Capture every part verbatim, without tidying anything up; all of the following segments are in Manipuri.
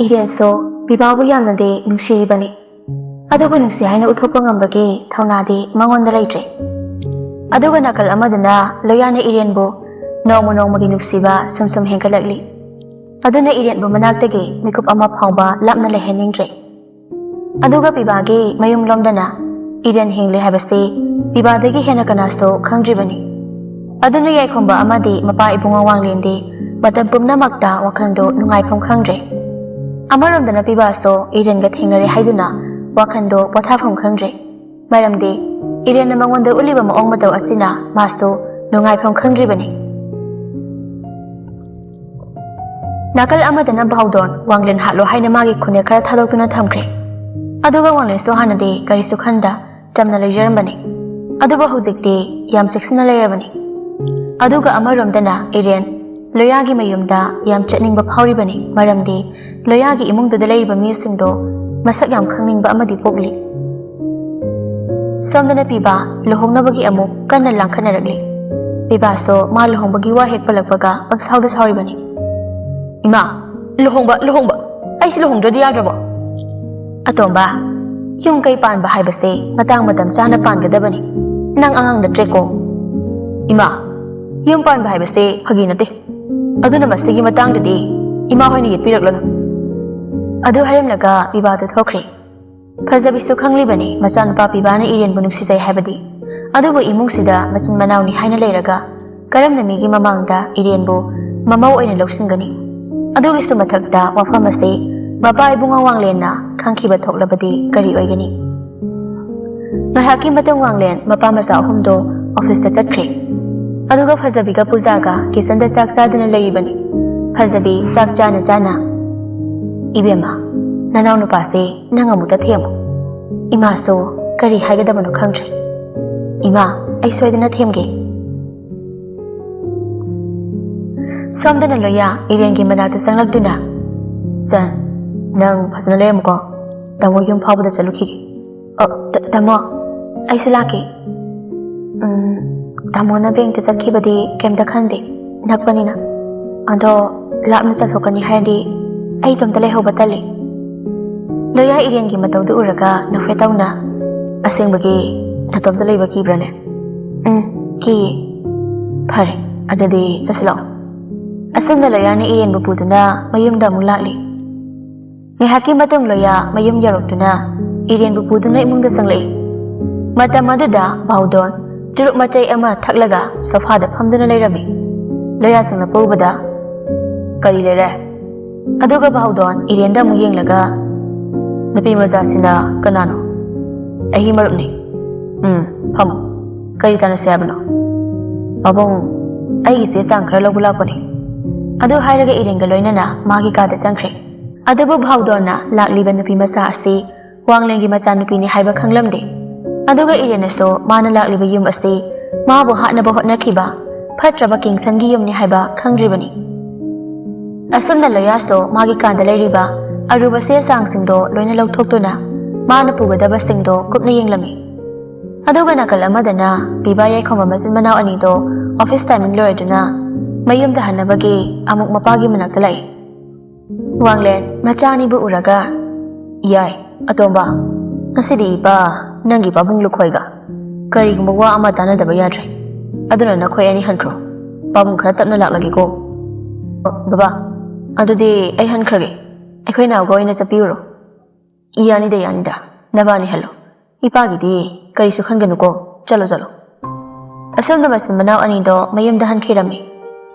ꯏꯔꯦꯟꯁꯨ ꯄꯤꯕꯥꯕꯨ ꯌꯥꯝꯅꯗꯤ ꯅꯨꯡꯁꯤꯔꯤꯕꯅꯤ꯫ ꯑꯗꯨꯕꯨ ꯅꯨꯡꯁꯤ ꯍꯥꯏꯅ ꯎꯠꯊꯣꯛꯄ ꯉꯝꯕꯒꯤ ꯊꯧꯅꯥꯗꯤ ꯃꯉꯣꯟꯗ ꯂꯩꯇ꯭ꯔꯦ꯫ ꯑꯗꯨꯒ ꯅꯥꯀꯜ ꯑꯃꯗꯅ ꯂꯣꯌꯥꯅ ꯏꯔꯦꯟꯕꯨ ꯅꯣꯡꯃ ꯅꯣꯡꯃꯒꯤ ꯅꯨꯡꯁꯤꯕ ꯁꯨꯝ ꯁꯨꯝ ꯍꯦꯟꯒꯠꯂꯛꯂꯤ꯫ ꯑꯗꯨꯅ ꯏꯔꯦꯟꯕꯨ ꯃꯅꯥꯛꯇꯒꯤ ꯃꯤꯀꯨꯞ ꯑꯃ ꯐꯥꯎꯕ ꯂꯥꯞꯅ ꯂꯩꯍꯟꯅꯤꯡꯗ꯭ꯔꯦ꯫ ꯑꯗꯨꯒ ꯄꯤꯕꯥꯒꯤ ꯃꯌꯨꯝꯂꯣꯝꯗꯅ ꯏꯔꯦꯟ ꯍꯤꯡꯂꯦ ꯍꯥꯏꯕꯁꯤ ꯄꯤꯕꯥꯗꯒꯤ ꯍꯦꯟꯅ ꯀꯅꯥꯁꯨ ꯈꯪꯗ꯭ꯔꯤꯕꯅꯤ꯫ ꯑꯗꯨꯅ ꯌꯥꯏꯈꯣꯝꯕ ꯑꯃꯗꯤ ꯃꯄꯥ ꯏꯕꯨꯡꯉꯣ ꯋꯥꯡꯂꯦꯟꯗꯤ ꯃꯇꯝ ꯄꯨꯝꯅꯃꯛꯇ ꯋꯥꯈꯜꯗꯨ ꯅꯨꯡꯉꯥꯏꯐꯝ ꯈꯪꯗ꯭ꯔꯦ꯫ ꯑꯃꯔꯣꯝꯗꯅ ꯄꯤꯕꯥꯁꯨ ꯏꯔꯦꯟꯒ ꯊꯦꯡꯅꯔꯦ ꯍꯥꯏꯗꯨꯅ ꯋꯥꯈꯜꯗꯨ ꯄꯣꯊꯥꯐꯝ ꯈꯪꯗ꯭ꯔꯦ꯫ ꯃꯔꯝꯗꯤ ꯏꯔꯦꯟꯅ ꯃꯉꯣꯟꯗ ꯎꯠꯂꯤꯕ ꯃꯑꯣꯡ ꯃꯇꯧ ꯑꯁꯤꯅ ꯃꯥꯁꯨ ꯅꯨꯡꯉꯥꯏꯐꯝ ꯈꯪꯗ꯭ꯔꯤꯕꯅꯤ꯫ ꯅꯥꯀꯜ ꯑꯃꯗꯅ ꯚꯥꯎꯗꯣꯟ ꯋꯥꯡꯂꯦꯟ ꯍꯥꯠꯂꯣ ꯍꯥꯏꯅ ꯃꯥꯒꯤ ꯈꯨꯅꯦꯛ ꯈꯔ ꯊꯥꯗꯣꯛꯇꯨꯅ ꯊꯝꯈ꯭ꯔꯦ꯫ ꯑꯗꯨꯒ ꯋꯥꯡꯂꯦꯟꯁꯨ ꯍꯥꯟꯅꯗꯤ ꯀꯔꯤꯁꯨ ꯈꯟꯗ ꯆꯝꯅ ꯂꯩꯖꯔꯝꯕꯅꯤ꯫ ꯑꯗꯨꯕꯨ ꯍꯧꯖꯤꯛꯇꯤ ꯌꯥꯝ ꯆꯦꯛꯁꯤꯟꯅ ꯂꯩꯔꯕꯅꯤ꯫ ꯑꯗꯨꯒ ꯑꯃꯔꯣꯝꯗꯅ ꯏꯔꯦꯟ ꯂꯣꯌꯥꯒꯤ ꯃꯌꯨꯝꯗ ꯌꯥꯝ ꯆꯠꯅꯤꯡꯕ ꯐꯥꯎꯔꯤꯕꯅꯤ, ꯃꯔꯝꯗꯤ ꯂꯣꯌꯥꯒꯤ ꯏꯃꯨꯡꯗꯨꯗ ꯂꯩꯔꯤꯕ ꯃꯤꯁꯤꯡꯗꯣ ꯃꯁꯛ ꯌꯥꯝ ꯈꯪꯅꯤꯡꯕ ꯑꯃꯗꯤ ꯄꯣꯛꯂꯤ꯫ ꯁꯣꯝꯗꯅ ꯄꯤꯕꯥ ꯂꯨꯍꯣꯡꯅꯕꯒꯤ ꯑꯃꯨꯛ ꯀꯟꯅ ꯂꯥꯡꯈꯠꯅꯔꯛꯂꯤ꯫ ꯄꯤꯕꯥꯁꯨ ꯃꯥ ꯂꯨꯍꯣꯡꯕꯒꯤ ꯋꯥ ꯍꯦꯛ ꯄꯜꯂꯛꯄꯒ ꯄꯪꯁꯥꯎꯗ ꯁꯥꯎꯔꯤꯕꯅꯤ꯫ "ꯏꯃꯥ, ꯂꯨꯍꯣꯡꯕ, ꯂꯨꯍꯣꯡꯕ! ꯑꯩꯁꯤ ꯂꯨꯍꯣꯡꯗ꯭ꯔꯗꯤ ꯌꯥꯗ꯭ꯔꯕꯣ?" "ꯑꯇꯣꯝꯕ, ꯌꯨꯝ ꯀꯩ ꯄꯥꯟꯕ ꯍꯥꯏꯕꯁꯦ ꯃꯇꯥꯡ ꯃꯇꯝ ꯆꯥꯅ ꯄꯥꯟꯒꯗꯕꯅꯤ꯫ ꯅꯪ ꯑꯉꯥꯡ ꯅꯠꯇ꯭ꯔꯦꯀꯣ?" "ꯏꯃꯥ, ꯌꯨꯝ ꯄꯥꯟꯕ ꯍꯥꯏꯕꯁꯦ ꯐꯥꯒꯤ ꯅꯠꯇꯦ꯫ ꯑꯗꯨꯅ ꯃꯁꯤꯒꯤ ꯃꯇꯥꯡꯗꯗꯤ ꯏꯃꯥ ꯍꯣꯏꯅ ꯌꯦꯠꯄꯤꯔꯛꯂꯅꯨ꯫" ꯑꯗꯨ ꯍꯥꯏꯔꯝꯂꯒ ꯄꯤꯕꯥꯗꯨ ꯊꯣꯛꯈ꯭ꯔꯦ꯫ ꯐꯖꯕꯤꯁꯨ ꯈꯪꯂꯤꯕꯅꯤ ꯃꯆꯥꯅꯨꯄꯥ ꯄꯤꯕꯥꯅ ꯏꯔꯦꯟꯕꯨ ꯅꯨꯡꯁꯤꯖꯩ ꯍꯥꯏꯕꯗꯤ꯫ ꯑꯗꯨꯕꯨ ꯏꯃꯨꯡꯁꯤꯗ ꯃꯆꯤꯟ ꯃꯅꯥꯎꯅꯤ ꯍꯥꯏꯅ ꯂꯩꯔꯒ ꯀꯔꯝꯅ ꯃꯤꯒꯤ ꯃꯃꯥꯡꯗ ꯏꯔꯦꯟꯕꯨ ꯃꯃꯧ ꯑꯣꯏꯅ ꯂꯧꯁꯤꯟꯒꯅꯤ? ꯑꯗꯨꯒꯤꯁꯨ ꯃꯊꯛꯇ ꯋꯥꯐꯝ ꯑꯁꯤ ꯃꯄꯥ ꯏꯕꯨꯡꯉꯣ ꯋꯥꯡꯂꯦꯟꯅ ꯈꯪꯈꯤꯕ ꯊꯣꯛꯂꯕꯗꯤ ꯀꯔꯤ ꯑꯣꯏꯒꯅꯤ? ꯉꯥꯏꯍꯥꯛꯀꯤ ꯃꯇꯨꯡ ꯋꯥꯡꯂꯦꯟ ꯃꯄꯥ ꯃꯆꯥ ꯑꯍꯨꯝꯗꯣ ꯑꯣꯐꯤꯁꯇ ꯆꯠꯈ꯭ꯔꯦ꯫ ꯑꯗꯨꯒ ꯐꯖꯕꯤꯒ ꯄꯨꯖꯥꯒ ꯀꯤꯆꯟꯗ ꯆꯥꯛ ꯆꯥꯗꯨꯅ ꯂꯩꯔꯤꯕꯅꯤ꯫ ꯐꯖꯕꯤ ꯆꯥꯛ ꯆꯥꯅ ꯆꯥꯅ, "ꯏꯕꯦꯝꯃ, ꯅꯅꯥꯎ ꯅꯨꯄꯥꯁꯦ ꯅꯪ ꯑꯃꯨꯛꯇ ꯊꯦꯝꯃꯨ꯫ ꯏꯃꯥꯁꯨ ꯀꯔꯤ ꯍꯥꯏꯒꯗꯕꯅꯣ ꯈꯪꯗ꯭ꯔꯦ꯫ ꯏꯃꯥ, ꯑꯩ ꯁꯣꯏꯗꯅ ꯊꯦꯝꯒꯦ꯫" ꯁꯣꯝꯗꯅ ꯂꯣꯌꯥ ꯏꯔꯦꯟꯒꯤ ꯃꯅꯥꯛꯇ ꯆꯪꯂꯛꯇꯨꯅ, "ꯆꯟ, ꯅꯪ ꯐꯖꯅ ꯂꯩꯔꯝꯃꯨꯀꯣ꯫ ꯇꯥꯃꯣ ꯌꯨꯝ ꯐꯥꯎꯕꯗ ꯆꯠꯂꯨꯈꯤꯒꯦ꯫" "ꯑ, ꯇ-, ꯇꯥꯃꯣ, ꯑꯩꯁꯨ ꯂꯥꯛꯀꯦ꯫" "ꯎꯝ, ꯇꯥꯃꯣꯅ ꯕꯦꯡꯛꯇ ꯆꯠꯈꯤꯕꯗꯤ ꯀꯩꯝꯇ ꯈꯟꯗꯦ, ꯅꯛꯄꯅꯤꯅ꯫ ꯑꯗꯣ ꯂꯥꯞꯅ ꯆꯠꯊꯣꯛꯀꯅꯤ ꯍꯥꯏꯔꯗꯤ ꯑꯩ ꯏꯇꯣꯝꯇ ꯂꯩꯍꯧꯕ ꯇꯜꯂꯤ꯫ ꯂꯣꯌꯥ ꯏꯔꯦꯟꯒꯤ ꯃꯇꯧꯗꯨ ꯎꯔꯒ ꯅꯣꯛꯐꯦꯠ ꯇꯧꯅ, "ꯑꯁꯦꯡꯕꯒꯤ ꯅꯇꯣꯝꯇ ꯂꯩꯕ ꯀꯤꯕ꯭ꯔꯥꯅꯦ?" "ꯎꯝ, ꯀꯤꯌꯦ꯫" "ꯐꯔꯦ, ꯑꯗꯨꯗꯤ ꯆꯠꯁꯤꯜꯂꯛꯑꯣ꯫" ꯑꯁꯨꯝꯅ ꯂꯣꯌꯥꯅ ꯏꯔꯦꯟꯕꯨ ꯄꯨꯗꯨꯅ ꯃꯌꯨꯝꯗ ꯑꯃꯨꯛ ꯂꯥꯛꯂꯤ꯫ ꯉꯥꯏꯍꯥꯛꯀꯤ ꯃꯇꯨꯡ ꯂꯣꯌꯥ ꯃꯌꯨꯝ ꯌꯧꯔꯛꯇꯨꯅ ꯏꯔꯦꯟꯕꯨ ꯄꯨꯗꯨꯅ ꯏꯃꯨꯡꯗ ꯆꯪꯂꯛꯏ꯫ ꯃꯇꯝ ꯑꯗꯨꯗ ꯚꯥꯎꯗꯣꯟ ꯆꯨꯔꯨꯞ ꯃꯆꯩ ꯑꯃ ꯊꯛꯂꯒ ꯁꯣꯐꯥꯗ ꯐꯝꯗꯨꯅ ꯂꯩꯔꯝꯃꯤ꯫ ꯂꯣꯌꯥ ꯆꯪꯂꯛꯄ ꯎꯕꯗ, "ꯀꯔꯤ ꯂꯩꯔꯦ?" ꯑꯗꯨꯒ ꯚꯥꯎꯗꯣꯟ ꯏꯔꯦꯟꯗ ꯑꯃꯨꯛ ꯌꯦꯡꯂꯒ, "ꯅꯨꯄꯤ ꯃꯆꯥꯁꯤꯅ ꯀꯅꯥꯅꯣ?" "ꯑꯩꯒꯤ ꯃꯔꯨꯞꯅꯤ꯫" "ꯎꯝ, ꯐꯝꯃꯨ꯫ ꯀꯔꯤ ꯇꯥꯟꯅꯁꯦ ꯍꯥꯏꯕꯅꯣ?" "ꯄꯥꯕꯨꯡ, ꯑꯩꯒꯤ ꯆꯦ ꯆꯥꯡ ꯈꯔ ꯂꯧꯕ ꯂꯥꯛꯄꯅꯤ꯫" ꯑꯗꯨ ꯍꯥꯏꯔꯒ ꯏꯔꯦꯟꯒ ꯂꯣꯏꯅꯅ ꯃꯥꯒꯤ ꯀꯥꯗ ꯆꯪꯈ꯭ꯔꯦ꯫ ꯑꯗꯨꯕꯨ ꯚꯥꯎꯗꯣꯟꯅ ꯂꯥꯛꯂꯤꯕ ꯅꯨꯄꯤ ꯃꯆꯥ ꯑꯁꯤ ꯋꯥꯡꯂꯦꯟꯒꯤ ꯃꯆꯥꯅꯨꯄꯤꯅꯤ ꯍꯥꯏꯕ ꯈꯪꯂꯝꯗꯦ꯫ ꯑꯗꯨꯒ ꯏꯔꯦꯟꯅꯁꯨ ꯃꯥꯅ ꯂꯥꯛꯂꯤꯕ ꯌꯨꯝ ꯑꯁꯤ ꯃꯥꯕꯨ ꯍꯥꯠꯅꯕ ꯍꯣꯠꯅꯈꯤꯕ ꯐꯠꯇ꯭ꯔꯕ ꯀꯤꯡꯁꯟꯒꯤ ꯌꯨꯝꯅꯤ ꯍꯥꯏꯕ ꯈꯪꯗ꯭ꯔꯤꯕꯅꯤ꯫ ꯑꯁꯨꯝꯅ ꯂꯣꯌꯥꯁꯨ ꯃꯥꯒꯤ ꯀꯥꯗ ꯂꯩꯔꯤꯕ ꯑꯔꯨꯕ ꯆꯦ ꯆꯥꯡꯁꯤꯡꯗꯣ ꯂꯣꯏꯅ ꯂꯧꯊꯣꯛꯇꯨꯅ ꯃꯥꯅ ꯄꯨꯒꯗꯕꯁꯤꯡꯗꯣ ꯀꯨꯞꯅ ꯌꯦꯡꯂꯝꯃꯤ꯫ ꯑꯗꯨꯒ ꯅꯥꯀꯜ ꯑꯃꯗꯅ ꯄꯤꯕꯥ ꯌꯥꯏꯈꯣꯝꯕ ꯃꯆꯤꯟ ꯃꯅꯥꯎ ꯑꯅꯤꯗꯣ ꯑꯣꯐꯤꯁ ꯇꯥꯏꯃꯤꯡ ꯂꯣꯏꯔꯗꯨꯅ ꯃꯌꯨꯝꯗ ꯍꯟꯅꯕꯒꯤ ꯑꯃꯨꯛ ꯃꯄꯥꯒꯤ ꯃꯅꯥꯛꯇ ꯂꯥꯛꯏ꯫ ꯋꯥꯡꯂꯦꯟ ꯃꯆꯥ ꯑꯅꯤꯕꯨ ꯎꯔꯒ, "ꯌꯥꯏ, ꯑꯇꯣꯝꯕ, ꯉꯁꯤꯗꯤ ꯏꯄꯥ ꯅꯪꯒꯤ ꯄꯥꯕꯨꯡ ꯂꯨꯈꯣꯏꯒ ꯀꯔꯤꯒꯨꯝꯕ ꯋꯥ ꯑꯃ ꯇꯥꯟꯅꯗꯕ ꯌꯥꯗ꯭ꯔꯦ꯫ ꯑꯗꯨꯅ ꯅꯈꯣꯏ ꯑꯅꯤ ꯍꯟꯈ꯭ꯔꯣ꯫ ꯄꯥꯕꯨꯡ ꯈꯔ ꯇꯞꯅ ꯂꯥꯛꯂꯒꯦꯀꯣ꯫" "ꯑꯣ, ꯕꯕꯥ, ꯑꯗꯨꯗꯤ ꯑꯩ ꯍꯟꯈ꯭ꯔꯒꯦ꯫ ꯑꯩꯈꯣꯏ ꯅꯥꯎꯒ ꯑꯣꯏꯅ ꯆꯠꯄꯤꯔꯨꯔꯣ꯫" "ꯌꯥꯅꯤꯗ, ꯌꯥꯅꯤꯗ, ꯅꯕꯥꯅꯤ ꯍꯜꯂꯣ꯫ ꯏꯄꯥꯒꯤꯗꯤ ꯀꯔꯤꯁꯨ ꯈꯟꯒꯅꯨꯀꯣ꯫ ꯆꯠꯂꯣ, ꯆꯠꯂꯣ꯫" ꯑꯁꯣꯝꯗ ꯃꯆꯤꯟ ꯃꯅꯥꯎ ꯑꯅꯤꯗꯣ ꯃꯌꯨꯝꯗ ꯍꯟꯈꯤꯔꯝꯃꯤ꯫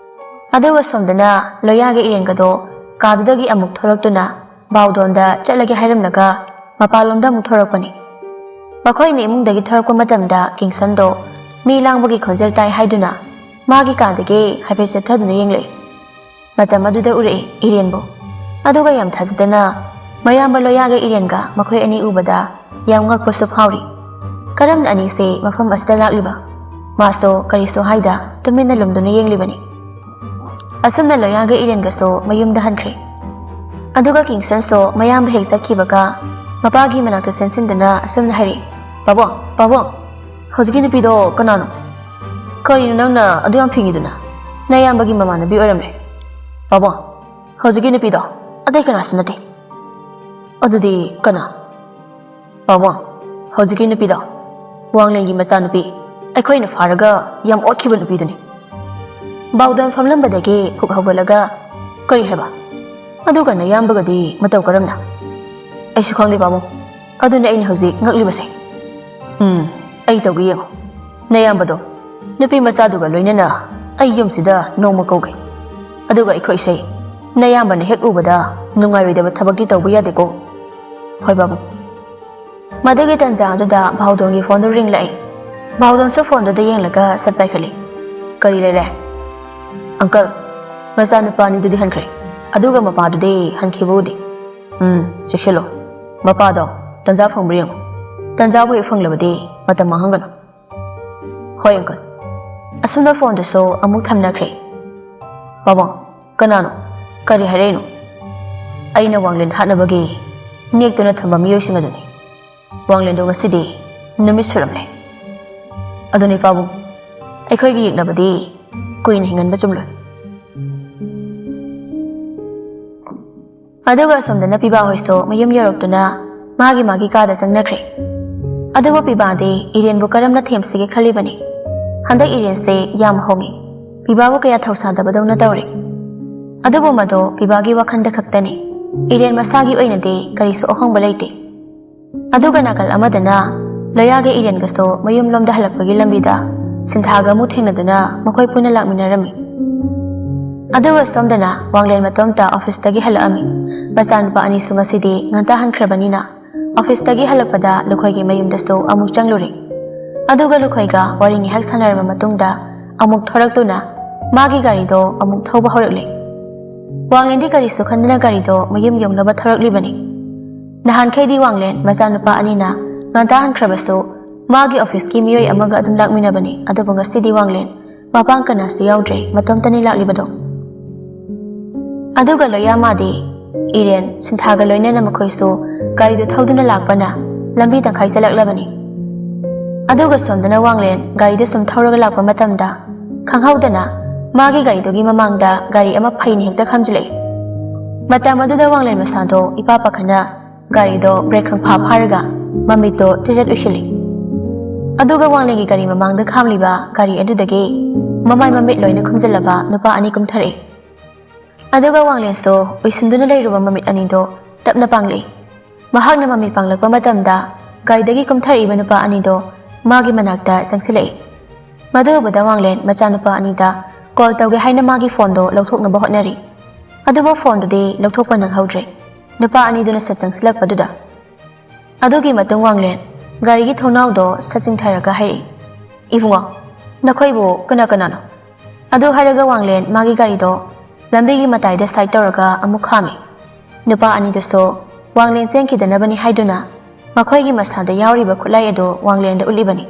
ꯑꯗꯨꯒ ꯁꯣꯝꯗꯅ ꯂꯣꯌꯥꯒ ꯏꯔꯦꯟꯒꯗꯣ ꯀꯥꯗꯨꯗꯒꯤ ꯑꯃꯨꯛ ꯊꯣꯔꯛꯇꯨꯅ ꯕꯥꯎꯗꯣꯟꯗ ꯆꯠꯂꯒꯦ ꯍꯥꯏꯔꯝꯂꯒ ꯃꯄꯥꯟꯂꯣꯝꯗ ꯑꯃꯨꯛ ꯊꯣꯔꯛꯄꯅꯤ꯫ ꯃꯈꯣꯏꯅ ꯏꯃꯨꯡꯗꯒꯤ ꯊꯣꯔꯛꯄ ꯃꯇꯝꯗ ꯀꯤꯡꯁꯟꯗꯣ ꯃꯤ ꯂꯥꯡꯕꯒꯤ ꯈꯣꯟꯖꯦꯜ ꯇꯥꯏ ꯍꯥꯏꯗꯨꯅ ꯃꯥꯒꯤ ꯀꯥꯗꯒꯤ ꯍꯥꯏꯐꯦꯠ ꯆꯠꯊꯗꯨꯅ ꯌꯦꯡꯂꯛꯏ꯫ ꯃꯇꯝ ꯑꯗꯨꯗ ꯎꯔꯛꯏ ꯏꯔꯦꯟꯕꯨ꯫ ꯑꯗꯨꯒ ꯌꯥꯝ ꯊꯥꯖꯗꯅ ꯃꯌꯥꯝꯕ ꯂꯣꯌꯥꯒ ꯏꯔꯦꯟꯒ ꯃꯈꯣꯏ ꯑꯅꯤ ꯎꯕꯗ ꯌꯥꯝ ꯉꯛꯄꯁꯨ ꯐꯥꯎꯔꯤ꯫ ꯀꯔꯝꯅ ꯑꯅꯤꯁꯦ ꯃꯐꯝ ꯑꯁꯤꯗ ꯂꯥꯛꯂꯤꯕ? ꯃꯥꯁꯨ ꯀꯔꯤꯁꯨ ꯍꯥꯏꯗ ꯇꯨꯃꯤꯟꯅ ꯂꯨꯝꯗꯨꯅ ꯌꯦꯡꯂꯤꯕꯅꯤ꯫ ꯑꯁꯨꯝꯅ ꯂꯣꯌꯥꯒ ꯏꯔꯦꯟꯒꯁꯨ ꯃꯌꯨꯝꯗ ꯍꯟꯈ꯭ꯔꯦ꯫ ꯑꯗꯨꯒ ꯀꯤꯡꯁꯟꯁꯨ ꯃꯌꯥꯝꯕ ꯍꯦꯛ ꯆꯠꯈꯤꯕꯒ ꯃꯄꯥꯒꯤ ꯃꯅꯥꯛꯇ ꯆꯦꯟꯁꯤꯟꯗꯨꯅ ꯑꯁꯨꯝꯅ ꯍꯥꯏꯔꯛꯏ, "ꯄꯥꯕꯨꯡ, ꯄꯥꯕꯨꯡ, ꯍꯧꯖꯤꯛꯀꯤ ꯅꯨꯄꯤꯗꯣ ꯀꯅꯥꯅꯣ? ꯀꯔꯤꯅꯣ ꯅꯪꯅ ꯑꯗꯨ ꯌꯥꯝ ꯐꯤꯡꯉꯤꯗꯨꯅ? ꯅꯌꯥꯝꯕꯒꯤ ꯃꯃꯥꯟꯅꯕꯤ ꯑꯣꯏꯔꯝꯂꯦ꯫ ꯄꯥꯕꯨꯡ, ꯍꯧꯖꯤꯛꯀꯤ ꯅꯨꯄꯤꯗꯣ ꯑꯇꯩ ꯀꯅꯥꯁꯨ ꯅꯠꯇꯦ꯫ ꯑꯗꯨꯗꯤ ꯀꯅꯥ? ꯄꯥꯕꯨꯡ, ꯍꯧꯖꯤꯛꯀꯤ ꯅꯨꯄꯤꯗꯣ ꯋꯥꯡꯂꯦꯟꯒꯤ ꯃꯆꯥꯅꯨꯄꯤ, ꯑꯩꯈꯣꯏꯅ ꯐꯥꯔꯒ ꯌꯥꯝ ꯑꯣꯠꯈꯤꯕ ꯅꯨꯄꯤꯗꯨꯅꯤ꯫ ꯕꯥꯎꯗꯟ ꯐꯝꯂꯝꯕꯗꯒꯤ ꯐꯨꯛ ꯍꯧꯒꯠꯂꯒ, "ꯀꯔꯤ ꯍꯥꯏꯕ? ꯑꯗꯨꯒ ꯅꯌꯥꯝꯕꯒꯗꯤ ꯃꯇꯧ ꯀꯔꯝꯅ?" "ꯑꯩꯁꯨ ꯈꯪꯗꯦ ꯄꯥꯕꯨꯡ, ꯑꯗꯨꯅ ꯑꯩꯅ ꯍꯧꯖꯤꯛ ꯉꯛꯂꯤꯕꯁꯦ꯫ ꯎꯝ, ꯑꯩ ꯇꯧꯒꯦ ꯌꯦꯡꯉꯨ꯫ ꯅꯌꯥꯝꯕꯗꯣ ꯅꯨꯄꯤ ꯃꯆꯥꯗꯨꯒ ꯂꯣꯏꯅꯅ ꯑꯩ ꯌꯨꯝꯁꯤꯗ ꯅꯣꯡꯃ ꯀꯧꯒꯦ꯫ ꯑꯗꯨꯒ ꯑꯩꯈꯣꯏꯁꯦ ꯅꯌꯥꯝꯕꯅ ꯍꯦꯛ ꯎꯕꯗ ꯅꯨꯡꯉꯥꯏꯔꯣꯏꯗꯕ ꯊꯕꯛꯇꯤ ꯇꯧꯕ ꯌꯥꯗꯦꯀꯣ꯫" "ꯍꯣꯏ ꯕꯥꯕꯨ꯫" ꯃꯗꯨꯒꯤ ꯇꯟꯖꯥ ꯑꯗꯨꯗ ꯚꯥꯎꯗꯣꯟꯒꯤ ꯐꯣꯟꯗꯨ ꯔꯤꯡ ꯂꯥꯛꯏ꯫ ꯚꯥꯎꯗꯣꯟꯁꯨ ꯐꯣꯟꯗꯨꯗ ꯌꯦꯡꯂꯒ ꯁꯠ ꯄꯥꯏꯈꯠꯂꯤ꯫ "ꯀꯔꯤ ꯂꯩꯔꯦ?" "ꯑꯪꯀꯜ, ꯃꯆꯥꯅꯨꯄꯥ ꯑꯅꯤꯗꯨꯗꯤ ꯍꯟꯈ꯭ꯔꯦ, ꯑꯗꯨꯒ ꯃꯄꯥꯗꯨꯗꯤ ꯍꯟꯈꯤꯕ ꯎꯗꯦ꯫" "ꯎꯝ, ꯆꯦꯛꯁꯤꯜꯂꯣ꯫ ꯃꯄꯥꯗꯣ ꯇꯟꯖꯥ ꯐꯪꯕ꯭ꯔꯥ ꯌꯦꯡꯉꯨ꯫ ꯇꯟꯖꯥꯕꯨ ꯍꯦꯛ ꯐꯪꯂꯕꯗꯤ ꯃꯇꯝ ꯃꯥꯡꯍꯟꯒꯅꯨ꯫" "ꯍꯣꯏ ꯑꯪꯀꯜ꯫" ꯑꯁꯨꯝꯅ ꯐꯣꯟꯗꯨꯁꯨ ꯑꯃꯨꯛ ꯊꯝꯅꯈ꯭ꯔꯦ꯫ "ꯕꯥꯕꯨꯡ, ꯀꯅꯥꯅꯣ? ꯀꯔꯤ ꯍꯥꯏꯔꯛꯏꯅꯣ?" "ꯑꯩꯅ ꯋꯥꯡꯂꯦꯟ ꯍꯥꯠꯅꯕꯒꯤ ꯅꯦꯛꯇꯨꯅ ꯊꯝꯕ ꯃꯤꯑꯣꯏꯁꯤꯡ ꯑꯗꯨꯅꯤ꯫ ꯋꯥꯡꯂꯦꯟꯗꯣ ꯉꯁꯤꯗꯤ ꯅꯨꯃꯤꯠ ꯁꯨꯔꯝꯂꯦ꯫" "ꯑꯗꯨꯅꯤ ꯄꯥꯕꯨꯡ, ꯑꯩꯈꯣꯏꯒꯤ ꯌꯦꯛꯅꯕꯗꯤ ꯀꯨꯏꯅ ꯍꯤꯡꯍꯟꯕ ꯆꯨꯝꯂꯣꯏ꯫" ꯑꯗꯨꯒ ꯑꯁꯣꯝꯗꯅ ꯄꯤꯕꯥ ꯍꯣꯏꯁꯨ ꯃꯌꯨꯝ ꯌꯧꯔꯛꯇꯨꯅ ꯃꯥꯒꯤ ꯃꯥꯒꯤ ꯀꯥꯗ ꯆꯪꯅꯈ꯭ꯔꯦ꯫ ꯑꯗꯨꯕꯨ ꯄꯤꯕꯥꯗꯤ ꯏꯔꯦꯟꯕꯨ ꯀꯔꯝꯅ ꯊꯦꯝꯁꯤꯒꯦ ꯈꯜꯂꯤꯕꯅꯤ꯫ ꯍꯟꯗꯛ ꯏꯔꯦꯟꯁꯦ ꯌꯥꯝ ꯍꯣꯡꯉꯤ꯫ ꯄꯤꯕꯥꯕꯨ ꯀꯌꯥ ꯊꯧꯁꯥꯗꯕꯗꯧꯅ ꯇꯧꯔꯦ꯫ ꯑꯗꯨꯕꯨ ꯃꯗꯣ ꯄꯤꯕꯥꯒꯤ ꯋꯥꯈꯜꯗ ꯈꯛꯇꯅꯤ꯫ ꯏꯔꯦꯟ ꯃꯁꯥꯒꯤ ꯑꯣꯏꯅꯗꯤ ꯀꯔꯤꯁꯨ ꯑꯍꯣꯡꯕ ꯂꯩꯇꯦ꯫ ꯑꯗꯨꯒ ꯅꯥꯀꯜ ꯑꯃꯗꯅ ꯂꯣꯌꯥꯒ ꯏꯔꯦꯟꯒꯁꯨ ꯃꯌꯨꯝꯂꯣꯝꯗ ꯍꯜꯂꯛꯄꯒꯤ ꯂꯝꯕꯤꯗ ꯁꯤꯟꯊꯥꯒ ꯑꯃꯨꯛ ꯊꯦꯡꯅꯗꯨꯅ ꯃꯈꯣꯏ ꯄꯨꯟꯅ ꯂꯥꯛꯃꯤꯟꯅꯔꯝꯃꯤ꯫ ꯑꯗꯨꯒ ꯁꯣꯝꯗꯅ ꯋꯥꯡꯂꯦꯟ ꯃꯇꯣꯝꯇ ꯑꯣꯐꯤꯁꯇꯒꯤ ꯍꯜꯂꯛꯑꯝꯃꯤ꯫ ꯃꯆꯥꯅꯨꯄꯥ ꯑꯅꯤꯁꯨ ꯉꯁꯤꯗꯤ ꯉꯟꯇꯥ ꯍꯟꯈ꯭ꯔꯕꯅꯤꯅ ꯑꯣꯐꯤꯁꯇꯒꯤ ꯍꯜꯂꯛꯄꯗ ꯂꯨꯈꯣꯏꯒꯤ ꯃꯌꯨꯝꯗꯁꯨ ꯑꯃꯨꯛ ꯆꯪꯂꯨꯔꯦ꯫ ꯑꯗꯨꯒ ꯂꯨꯈꯣꯏꯒ ꯋꯥꯔꯤ ꯉꯥꯏꯍꯥꯛ ꯁꯥꯟꯅꯔꯕ ꯃꯇꯨꯡꯗ ꯑꯃꯨꯛ ꯊꯣꯔꯛꯇꯨꯅ ꯃꯥꯒꯤ ꯒꯥꯔꯤꯗꯣ ꯑꯃꯨꯛ ꯊꯧꯕ ꯍꯧꯔꯛꯂꯦ꯫ ꯋꯥꯡꯂꯦꯟꯗꯤ ꯀꯔꯤꯁꯨ ꯈꯟꯗꯅ ꯒꯥꯔꯤꯗꯣ ꯃꯌꯨꯝ ꯌꯧꯅꯕ ꯊꯧꯔꯛꯂꯤꯕꯅꯤ꯫ ꯅꯍꯥꯟꯈꯩꯗꯤ ꯋꯥꯡꯂꯦꯟ ꯃꯆꯥꯅꯨꯄꯥ ꯑꯅꯤꯅ ꯉꯟꯇꯥ ꯍꯟꯈ꯭ꯔꯕꯁꯨ ꯃꯥꯒꯤ ꯑꯣꯐꯤꯁꯀꯤ ꯃꯤꯑꯣꯏ ꯑꯃꯒ ꯑꯗꯨꯝ ꯂꯥꯛꯃꯤꯟꯅꯕꯅꯤ꯫ ꯑꯗꯨꯕꯨ ꯉꯁꯤꯗꯤ ꯋꯥꯡꯂꯦꯟ ꯃꯄꯥꯡ ꯀꯅꯥꯁꯨ ꯌꯥꯎꯗ꯭ꯔꯦ, ꯃꯇꯣꯝꯇꯅꯤ ꯂꯥꯛꯂꯤꯕꯗꯣ꯫ ꯑꯗꯨꯒ ꯂꯣꯌꯥ ꯃꯥꯗꯤ ꯏꯔꯦꯟ ꯁꯤꯟꯊꯥꯒ ꯂꯣꯏꯅꯅ ꯃꯈꯣꯏꯁꯨ ꯒꯥꯔꯤꯗꯨ ꯊꯧꯗꯨꯅ ꯂꯥꯛꯄꯅ ꯂꯝꯕꯤ ꯇꯪꯈꯥꯏ ꯆꯠꯂꯛꯂꯕꯅꯤ꯫ ꯑꯗꯨꯒ ꯁꯣꯝꯗꯅ ꯋꯥꯡꯂꯦꯟ ꯒꯥꯔꯤꯗꯨ ꯁꯨꯝ ꯊꯧꯔꯒ ꯂꯥꯛꯄ ꯃꯇꯝꯗ ꯈꯪꯍꯧꯗꯅ ꯃꯥꯒꯤ ꯒꯥꯔꯤꯗꯨꯒꯤ ꯃꯃꯥꯡꯗ ꯒꯥꯔꯤ ꯑꯃ ꯐꯩꯅ ꯍꯦꯛꯇ ꯈꯥꯝꯖꯤꯜꯂꯛꯏ꯫ ꯃꯇꯝ ꯑꯗꯨꯗ ꯋꯥꯡꯂꯦꯟ ꯃꯁꯥꯗꯣ ꯏꯄꯥ ꯄꯥꯈꯠꯅ ꯒꯥꯔꯤꯗꯣ ꯕ꯭ꯔꯦꯛ ꯈꯪꯐꯥ ꯐꯥꯔꯒ ꯃꯃꯤꯠꯇꯣ ꯆꯤꯖꯠ ꯎꯏꯁꯤꯜꯂꯤ꯫ ꯑꯗꯨꯒ ꯋꯥꯡꯂꯦꯟꯒꯤ ꯒꯥꯔꯤ ꯃꯃꯥꯡꯗ ꯈꯥꯝꯂꯤꯕ ꯒꯥꯔꯤ ꯑꯗꯨꯗꯒꯤ ꯃꯃꯥꯏ ꯃꯃꯤꯠ ꯂꯣꯏꯅ ꯈꯨꯝꯖꯤꯜꯂꯕ ꯅꯨꯄꯥ ꯑꯅꯤ ꯀꯨꯝꯊꯔꯛꯏ꯫ ꯑꯗꯨꯒ ꯋꯥꯡꯂꯦꯟꯁꯇꯣ ꯎꯏꯁꯤꯟꯗꯨꯅ ꯂꯩꯔꯨꯕ ꯃꯃꯤꯠ ꯑꯅꯤꯗꯣ ꯇꯞꯅ ꯄꯥꯡꯂꯛꯏ꯫ ꯃꯍꯥꯛꯅ ꯃꯃꯤꯠ ꯄꯥꯡꯂꯛꯄ ꯃꯇꯝꯗ ꯒꯥꯔꯤꯗꯒꯤ ꯀꯨꯝꯊꯔꯛꯏꯕ ꯅꯨꯄꯥ ꯑꯅꯤꯗꯣ ꯃꯥꯒꯤ ꯃꯅꯥꯛꯇ ꯆꯪꯁꯤꯜꯂꯛꯏ꯫ ꯃꯗꯨ ꯎꯕꯗ ꯋꯥꯡꯂꯦꯟ ꯃꯆꯥꯅꯨꯄꯥ ꯑꯅꯤꯗ ꯀꯣꯜ ꯇꯧꯒꯦ ꯍꯥꯏꯅ ꯃꯥꯒꯤ ꯐꯣꯟꯗꯣ ꯂꯧꯊꯣꯛꯅꯕ ꯍꯣꯠꯅꯔꯤ꯫ ꯑꯗꯨꯕꯨ ꯐꯣꯟꯗꯨꯗꯤ ꯂꯧꯊꯣꯛꯄ ꯅꯪꯍꯧꯗ꯭ꯔꯦ, ꯅꯨꯄꯥ ꯑꯅꯤꯗꯨꯅ ꯁꯠ ꯆꯪꯁꯤꯜꯂꯛꯄꯗꯨꯗ꯫ ꯑꯗꯨꯒꯤ ꯃꯇꯨꯡ ꯋꯥꯡꯂꯦꯟ ꯒꯥꯔꯤꯒꯤ ꯊꯣꯡꯅꯥꯎꯗꯣ ꯁꯠ ꯆꯤꯡꯊꯔꯒ ꯍꯥꯏꯔꯛꯏ, "ꯏꯕꯨꯡꯉꯣ, ꯅꯈꯣꯏꯕꯨ ꯀꯅꯥ ꯀꯅꯥꯅꯣ?" ꯑꯗꯨ ꯍꯥꯏꯔꯒ ꯋꯥꯡꯂꯦꯟ ꯃꯥꯒꯤ ꯒꯥꯔꯤꯗꯣ ꯂꯝꯕꯤꯒꯤ ꯃꯇꯥꯏꯗ ꯁꯥꯏꯠ ꯇꯧꯔꯒ ꯑꯃꯨꯛ ꯈꯥꯝꯃꯤ꯫ ꯅꯨꯄꯥ ꯑꯅꯤꯗꯨꯁꯨ ꯋꯥꯡꯂꯦꯟ ꯆꯦꯟꯈꯤꯗꯅꯕꯅꯤ ꯍꯥꯏꯗꯨꯅ ꯃꯈꯣꯏꯒꯤ ꯃꯁꯥꯗ ꯌꯥꯎꯔꯤꯕ ꯈꯨꯠꯂꯥꯏ ꯑꯗꯨ ꯋꯥꯡꯂꯦꯟꯗ ꯎꯠꯂꯤꯕꯅꯤ꯫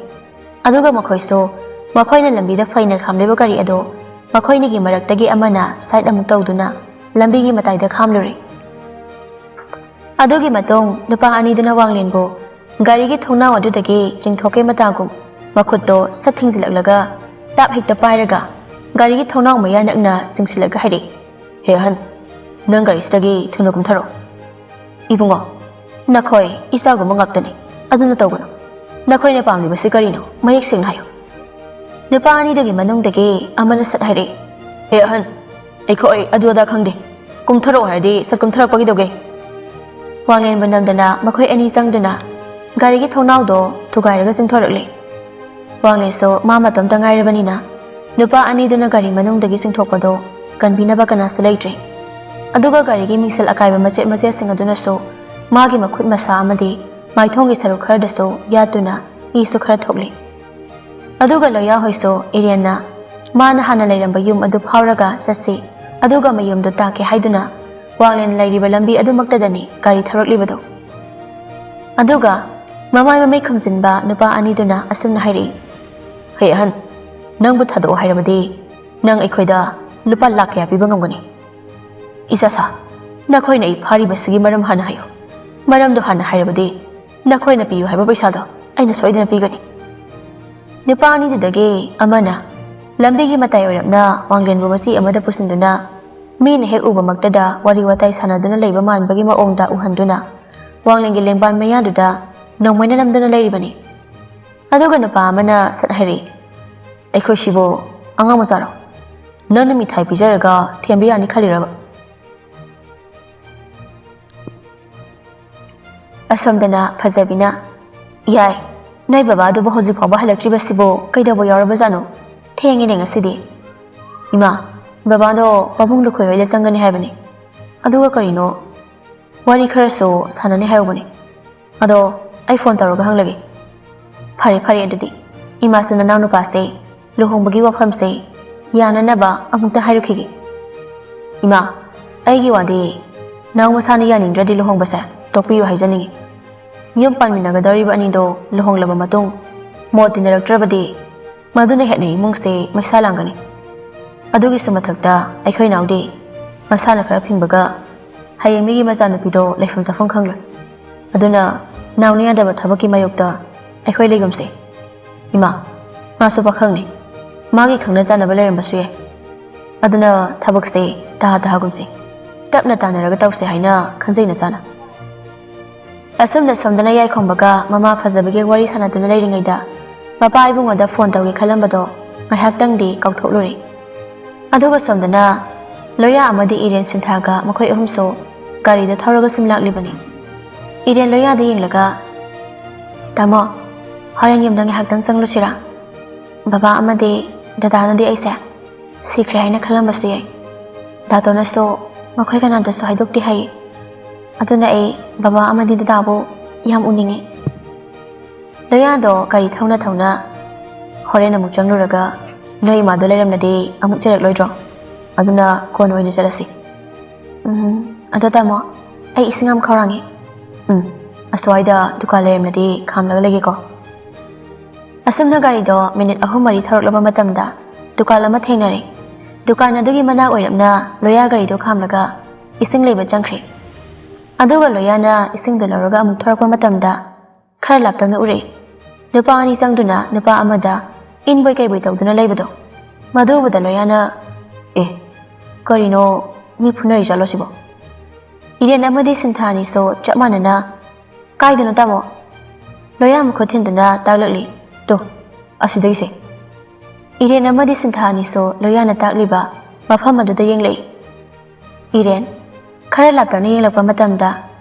ꯑꯗꯨꯒ ꯃꯈꯣꯏꯁꯨ ꯃꯈꯣꯏꯅ ꯂꯝꯕꯤꯗ ꯐꯩꯅ ꯈꯥꯝꯂꯤꯕ ꯒꯥꯔꯤ ꯑꯗꯨ ꯃꯈꯣꯏꯅꯤꯒꯤ ꯃꯔꯛꯇꯒꯤ ꯑꯃꯅ ꯁꯥꯏꯠ ꯑꯃꯨꯛ ꯇꯧꯗꯨꯅ ꯂꯝꯕꯤꯒꯤ ꯃꯇꯥꯏꯗ ꯈꯥꯝꯂꯨꯔꯦ꯫ ꯑꯗꯨꯒꯤ ꯃꯇꯨꯡ ꯅꯨꯄꯥ ꯑꯅꯤꯗꯨꯅ ꯋꯥꯡꯂꯦꯟꯕꯨ ꯒꯥꯔꯤꯒꯤ ꯊꯣꯡꯅꯥꯎ ꯑꯗꯨꯗꯒꯤ ꯆꯤꯡꯊꯣꯛꯀꯦ ꯃꯇꯥꯒꯨꯝ ꯃꯈꯨꯠꯇꯣ ꯁꯠ ꯊꯤꯡꯖꯤꯜꯂꯛꯂꯒ ꯇꯥꯞ ꯍꯦꯛꯇ ꯄꯥꯏꯔꯒ ꯒꯥꯔꯤꯒꯤ ꯊꯣꯡꯅꯥꯎ ꯃꯌꯥ ꯅꯛꯅ ꯆꯤꯡꯁꯤꯜꯂꯒ ꯍꯥꯏꯔꯛꯏ, "ꯍꯦ ꯑꯍꯟ, ꯅꯪ ꯒꯥꯔꯤꯁꯤꯗꯒꯤ ꯊꯨꯅ ꯀꯨꯝꯊꯔꯣ꯫ ꯏꯕꯨꯡꯉꯣ, ꯅꯈꯣꯏ ꯏꯆꯥꯒꯨꯝꯕ ꯉꯥꯛꯇꯅꯤ, ꯑꯗꯨꯅ ꯇꯧꯒꯅꯨ꯫ ꯅꯈꯣꯏꯅ ꯄꯥꯝꯂꯤꯕꯁꯤ ꯀꯔꯤꯅꯣ? ꯃꯌꯦꯛ ꯁꯦꯡꯅ ꯍꯥꯏꯌꯨ꯫" ꯅꯨꯄꯥ ꯑꯅꯤꯗꯨꯒꯤ ꯃꯅꯨꯡꯗꯒꯤ ꯑꯃꯅ ꯁꯠ ꯍꯥꯏꯔꯛꯏ, "ꯍꯦ ꯑꯍꯟ, ꯑꯩꯈꯣꯏ ꯑꯗꯨ ꯑꯗꯥ ꯈꯪꯗꯦ꯫ ꯀꯨꯝꯊꯔꯛꯑꯣ ꯍꯥꯏꯔꯗꯤ ꯁꯠ ꯀꯨꯝꯊꯔꯛꯄ ꯀꯩꯗꯧꯒꯦ?" ꯋꯥꯡꯂꯦꯟꯕꯨ ꯅꯝꯗꯅ ꯃꯈꯣꯏ ꯑꯅꯤ ꯆꯪꯗꯨꯅ ꯒꯥꯔꯤꯒꯤ ꯊꯣꯡꯅꯥꯎꯗꯣ ꯊꯨꯒꯥꯏꯔꯒ ꯆꯤꯡꯊꯣꯔꯛꯂꯦ꯫ ꯋꯥꯡꯂꯦꯟꯁꯨ ꯃꯥ ꯃꯇꯣꯝꯇ ꯉꯥꯏꯔꯕꯅꯤꯅ ꯅꯨꯄꯥ ꯑꯅꯤꯗꯨꯅ ꯒꯥꯔꯤ ꯃꯅꯨꯡꯗꯒꯤ ꯆꯤꯡꯊꯣꯛꯄꯗꯣ ꯀꯟꯕꯤꯅꯕ ꯀꯅꯥꯁꯨ ꯂꯩꯇ꯭ꯔꯦ꯫ ꯑꯗꯨꯒ ꯒꯥꯔꯤꯒꯤ ꯃꯤꯡꯁꯦꯜ ꯑꯀꯥꯏꯕ ꯃꯆꯦꯠ ꯃꯆꯦꯠꯁꯤꯡ ꯑꯗꯨꯅꯁꯨ ꯃꯥꯒꯤ ꯃꯈꯨꯠ ꯃꯁꯥ ꯑꯃꯗꯤ ꯃꯥꯏꯊꯣꯡꯒꯤ ꯁꯔꯨꯛ ꯈꯔꯗꯁꯨ ꯌꯥꯠꯇꯨꯅ ꯏꯁꯨ ꯈꯔ ꯊꯣꯛꯂꯤ꯫ ꯑꯗꯨꯒ ꯂꯣꯌꯥ ꯍꯣꯏꯁꯨ ꯏꯔꯦꯟꯅ ꯃꯥꯅ ꯍꯥꯟꯅ ꯂꯩꯔꯝꯕ ꯌꯨꯝ ꯑꯗꯨ ꯐꯥꯎꯔꯒ ꯆꯠꯁꯤ, ꯑꯗꯨꯒ ꯃꯌꯨꯝꯗꯨ ꯇꯥꯛꯀꯦ ꯍꯥꯏꯗꯨꯅ ꯋꯥꯡꯂꯦꯟ ꯂꯩꯔꯤꯕ ꯂꯝꯕꯤ ꯑꯗꯨꯃꯛꯇꯗꯅꯤ ꯒꯥꯔꯤ ꯊꯧꯔꯛꯂꯤꯕꯗꯨ꯫ ꯑꯗꯨꯒ ꯃꯃꯥꯏ ꯃꯃꯤꯠ ꯈꯨꯝꯖꯤꯟꯕ ꯅꯨꯄꯥ ꯑꯅꯤꯗꯨꯅ ꯑꯁꯨꯝꯅ ꯍꯥꯏꯔꯛꯏ, "ꯍꯦ ꯑꯍꯟ, ꯅꯪꯕꯨ ꯊꯥꯗꯣꯛꯑꯣ ꯍꯥꯏꯔꯕꯗꯤ ꯅꯪ ꯑꯩꯈꯣꯏꯗ ꯂꯨꯄꯥ ꯂꯥꯛ ꯀꯌꯥ ꯄꯤꯕ ꯉꯝꯒꯅꯤ?" "ꯏꯆꯥꯁꯥ, ꯅꯈꯣꯏꯅ ꯑꯩ ꯐꯥꯔꯤꯕꯁꯤꯒꯤ ꯃꯔꯝ ꯍꯥꯟꯅ ꯍꯥꯏꯌꯨ꯫ ꯃꯔꯝꯗꯣ ꯍꯥꯟꯅ ꯍꯥꯏꯔꯕꯗꯤ ꯅꯈꯣꯏꯅ ꯄꯤꯌꯨ ꯍꯥꯏꯕ ꯄꯩꯁꯥꯗꯣ ꯑꯩꯅ ꯁꯣꯏꯗꯅ ꯄꯤꯒꯅꯤ꯫" ꯅꯨꯄꯥ ꯑꯅꯤꯗꯨꯗꯒꯤ ꯑꯃꯅ ꯂꯝꯕꯤꯒꯤ ꯃꯇꯥꯏ ꯑꯣꯏꯔꯞꯅ ꯋꯥꯡꯂꯦꯟꯕꯨ ꯃꯆꯤ ꯑꯃꯗ ꯄꯨꯁꯤꯟꯗꯨꯅ ꯃꯤꯅ ꯍꯦꯛ ꯎꯕꯃꯛꯇꯗ ꯋꯥꯔꯤ ꯋꯥꯇꯥꯏ ꯁꯥꯟꯅꯗꯨꯅ ꯂꯩꯕ ꯃꯥꯟꯕꯒꯤ ꯃꯑꯣꯡꯗ ꯎꯍꯟꯗꯨꯅ ꯋꯥꯡꯂꯦꯟꯒꯤ ꯂꯦꯡꯕꯥꯟ ꯃꯌꯥꯗꯨꯗ ꯅꯣꯡꯃꯩꯅ ꯅꯝꯗꯨꯅ ꯂꯩꯔꯤꯕꯅꯤ꯫ ꯑꯗꯨꯒ ꯅꯨꯄꯥ ꯑꯃꯅ ꯁꯠ ꯍꯥꯏꯔꯛꯏ, "ꯑꯩꯈꯣꯏꯁꯤꯕꯨ ꯑꯉꯥꯡ ꯃꯆꯥꯔꯣ? ꯅꯪꯅ ꯃꯤꯊꯥꯏ ꯄꯤꯖꯔꯒ ꯊꯦꯝꯕ ꯌꯥꯅꯤ ꯈꯜꯂꯤꯔꯕ?" ꯑꯁꯣꯝꯗꯅ ꯐꯖꯕꯤꯅ, "ꯌꯥꯏ, ꯅꯣꯏ ꯕꯕꯥꯗꯨꯕꯨ ꯍꯧꯖꯤꯛ ꯐꯥꯎꯕ ꯍꯜꯂꯛꯇ꯭ꯔꯤꯕꯁꯤꯕꯨ ꯀꯩꯗꯧꯕ ꯌꯥꯎꯔꯕꯖꯥꯠꯅꯣ? ꯊꯦꯡꯉꯦꯅꯦ ꯉꯁꯤꯗꯤ꯫ ꯏꯃꯥ, ꯕꯕꯥꯗꯣ ꯄꯥꯕꯨꯡ ꯂꯨꯈꯣꯏ ꯍꯣꯏꯗ ꯆꯪꯒꯅꯤ ꯍꯥꯏꯕꯅꯤ꯫ ꯑꯗꯨꯒ ꯀꯔꯤꯅꯣ, ꯋꯥꯔꯤ ꯈꯔꯁꯨ ꯁꯥꯟꯅꯅꯤ ꯍꯥꯏꯍꯧꯕꯅꯤ꯫ ꯑꯗꯣ ꯑꯩ ꯐꯣꯟ ꯇꯧꯔꯒ ꯍꯪꯂꯒꯦ꯫ ꯐꯔꯦ, ꯐꯔꯦ, ꯑꯗꯨꯗꯤ ꯏꯃꯥꯁꯨ ꯅꯅꯥꯎ ꯅꯨꯄꯥꯁꯦ ꯂꯨꯍꯣꯡꯕꯒꯤ ꯋꯥꯐꯝꯁꯦ ꯌꯥꯅꯅꯕ ꯑꯃꯨꯛꯇ ꯍꯥꯏꯔꯨꯈꯤꯒꯦ꯫ ꯏꯃꯥ, ꯑꯩꯒꯤ ꯋꯥꯗꯤ ꯅꯪ ꯃꯁꯥꯅ ꯌꯥꯅꯤꯡꯗ꯭ꯔꯗꯤ ꯂꯨꯍꯣꯡꯕꯁꯦ ꯇꯣꯛꯄꯤꯌꯨ ꯍꯥꯏꯖꯅꯤꯡꯉꯤ꯫ ꯌꯨꯝ ꯄꯥꯟꯃꯤꯟꯅꯒꯗꯧꯔꯤꯕ ꯑꯅꯤꯗꯣ ꯂꯨꯍꯣꯡꯂꯕ ꯃꯇꯨꯡ ꯃꯣꯠ ꯇꯤꯟꯅꯔꯛꯇ꯭ꯔꯕꯗꯤ ꯃꯗꯨꯅ ꯍꯦꯟꯅ ꯏꯃꯨꯡꯁꯦ ꯃꯩꯁꯥ ꯂꯥꯡꯒꯅꯤ꯫ ꯑꯗꯨꯒꯤꯁꯨ ꯃꯊꯛꯇ ꯑꯩꯈꯣꯏ ꯏꯅꯥꯎꯗꯤ ꯃꯁꯥꯅ ꯈꯔ ꯐꯤꯡꯕꯒ ꯍꯌꯦꯡ ꯃꯤꯒꯤ ꯃꯆꯥꯅꯨꯄꯤꯗꯣ ꯂꯩꯐꯝ ꯆꯥꯐꯝ ꯈꯪꯂꯣꯏ꯫ ꯑꯗꯨꯅ ꯅꯥꯎꯅ ꯌꯥꯗꯕ ꯊꯕꯛꯀꯤ ꯃꯥꯌꯣꯛꯇ ꯑꯩꯈꯣꯏ ꯂꯩꯒꯨꯝꯁꯦ꯫ ꯏꯃꯥ, ꯃꯥꯁꯨ ꯄꯥꯈꯪꯅꯤ꯫ ꯃꯥꯒꯤ ꯈꯪꯅ ꯆꯥꯟꯅꯕ ꯂꯩꯔꯝꯕꯁꯨ ꯌꯥꯏ꯫ ꯑꯗꯨꯅ ꯊꯕꯛꯁꯦ ꯇꯍꯥ ꯇꯍꯥꯒꯨꯝꯁꯦ꯫ ꯇꯞꯅ ꯇꯥꯟꯅꯔꯒ ꯇꯧꯁꯦ ꯍꯥꯏꯅ ꯈꯟꯖꯩ ꯅꯆꯥꯅ꯫ ꯑꯁꯨꯝꯅ ꯁꯣꯝꯗꯅ ꯌꯥꯏꯈꯣꯝꯕꯒ ꯃꯃꯥ ꯐꯖꯕꯤꯒ ꯋꯥꯔꯤ ꯁꯥꯟꯅꯗꯨꯅ ꯂꯩꯔꯤꯉꯩꯗ ꯃꯄꯥ ꯏꯕꯨꯡꯉꯣꯗ ꯐꯣꯟ ꯇꯧꯒꯦ ꯈꯜꯂꯝꯕꯗꯣ ꯉꯥꯏꯍꯥꯛꯇꯪꯗꯤ ꯀꯥꯎꯊꯣꯛꯂꯨꯔꯦ꯫ ꯑꯗꯨꯒ ꯁꯣꯝꯗꯅ ꯂꯣꯌꯥ ꯑꯃꯗꯤ ꯏꯔꯦꯟ ꯁꯤꯟꯊꯥꯒ ꯃꯈꯣꯏ ꯑꯍꯨꯝꯁꯨ ꯒꯥꯔꯤꯗ ꯊꯧꯔꯒ ꯁꯨꯝ ꯂꯥꯛꯂꯤꯕꯅꯤ꯫ ꯏꯔꯦꯟ ꯂꯣꯌꯥꯗ ꯌꯦꯡꯂꯒ, "ꯇꯥꯃꯣ, ꯍꯣꯔꯦꯟ ꯌꯨꯝꯗ ꯉꯥꯏꯍꯥꯛꯇꯪ ꯆꯪꯂꯨꯁꯤꯔꯥ? ꯕꯕꯥ ꯑꯃꯗꯤ ꯗꯗꯥꯅꯗꯤ ꯑꯩꯁꯦ ꯁꯤꯈ꯭ꯔꯦ ꯍꯥꯏꯅ ꯈꯜꯂꯝꯕꯁꯨ ꯌꯥꯏ꯫ ꯗꯥꯇꯣꯅꯁꯨ ꯃꯈꯣꯏ ꯀꯅꯥꯗꯁꯨ ꯍꯥꯏꯗꯣꯛꯇꯦ ꯍꯥꯏ꯫ ꯑꯗꯨꯅ ꯑꯩ ꯕꯕꯥ ꯑꯃꯗꯤ ꯗꯗꯥꯕꯨ ꯌꯥꯝ ꯎꯅꯤꯡꯉꯤ꯫" ꯂꯣꯌꯥꯗꯣ ꯒꯥꯔꯤ ꯊꯧꯅ ꯊꯧꯅ, "ꯍꯣꯔꯦꯟ ꯑꯃꯨꯛ ꯆꯪꯂꯨꯔꯒ ꯅꯣꯏ ꯏꯃꯥꯗꯣ ꯂꯩꯔꯝꯂꯗꯤ ꯑꯃꯨꯛ ꯆꯩꯔꯛꯂꯣꯏꯗ꯭ꯔꯣ? ꯑꯗꯨꯅ ꯀꯣꯟꯅ ꯑꯣꯏꯅ ꯆꯠꯂꯁꯤ꯫" "ꯎꯝ, ꯑꯗꯣ ꯇꯥꯃꯣ, ꯑꯩ ꯏꯁꯤꯡ ꯌꯥꯝ ꯈꯧꯔꯥꯡꯉꯤ꯫" "ꯎꯝ, ꯑꯁ꯭ꯋꯥꯏꯗ ꯗꯨꯀꯥꯟ ꯂꯩꯔꯝꯂꯗꯤ ꯈꯥꯝꯂꯒ ꯂꯩꯒꯦꯀꯣ꯫" ꯑꯁꯨꯝꯅ ꯒꯥꯔꯤꯗꯣ ꯃꯤꯅꯤꯠ ꯑꯍꯨꯝ ꯃꯔꯤ ꯊꯧꯔꯛꯂꯕ ꯃꯇꯝꯗ ꯗꯨꯀꯥꯟ ꯑꯃ ꯊꯦꯡꯅꯔꯦ꯫ ꯗꯨꯀꯥꯟ ꯑꯗꯨꯒꯤ ꯃꯅꯥꯛ ꯑꯣꯏꯔꯞꯅ ꯂꯣꯌꯥ ꯒꯥꯔꯤꯗꯣ ꯈꯥꯝꯂꯒ ꯏꯁꯤꯡ ꯂꯩꯕ ꯆꯪꯈ꯭ꯔꯦ꯫ ꯑꯗꯨꯒ ꯂꯣꯌꯥꯅ ꯏꯁꯤꯡꯗꯣ ꯂꯧꯔꯒ ꯑꯃꯨꯛ ꯊꯧꯔꯛꯄ ꯃꯇꯝꯗ ꯈꯔ ꯂꯥꯞꯇꯛꯅ ꯎꯔꯛꯏ꯫ ꯅꯨꯄꯥ ꯑꯅꯤ ꯆꯪꯗꯨꯅ ꯅꯨꯄꯥ ꯑꯃꯗ ꯏꯟꯕꯣꯏ ꯀꯩꯕꯣꯏ ꯇꯧꯗꯨꯅ ꯂꯩꯕꯗꯣ꯫ ꯃꯗꯨ ꯎꯕꯗ ꯂꯣꯌꯥꯅ, "ꯑꯦ, ꯀꯔꯤꯅꯣ, ꯃꯤ ꯐꯨꯅꯔꯤꯖꯥꯠꯂꯣ ꯁꯤꯕꯣ? ꯏꯔꯦꯟ ꯑꯃꯗꯤ ꯁꯤꯟꯊꯥ ꯑꯅꯤꯁꯨ ꯆꯞ ꯃꯥꯟꯅꯅ, "ꯀꯥꯏꯗꯅꯣ ꯇꯥꯃꯣ?" ꯂꯣꯌꯥ ꯃꯈꯨꯠ ꯊꯤꯟꯗꯨꯅ ꯇꯥꯛꯂꯛꯂꯤ꯫ "ꯇꯨ, ꯑꯁꯤꯗꯒꯤꯁꯦ꯫" ꯏꯔꯦꯟ ꯑꯃꯗꯤ ꯁꯤꯟꯊꯥ ꯑꯅꯤꯁꯨ ꯂꯣꯌꯥꯅ ꯇꯥꯛꯂꯤꯕ ꯃꯐꯝ ꯑꯗꯨꯗ ꯌꯦꯡꯂꯛꯏ꯫ ꯏꯔꯦꯟ, ꯈꯔ ꯂꯥꯞꯇꯛꯅ ꯌꯦꯡꯂꯛꯄ ꯃꯇꯝꯗ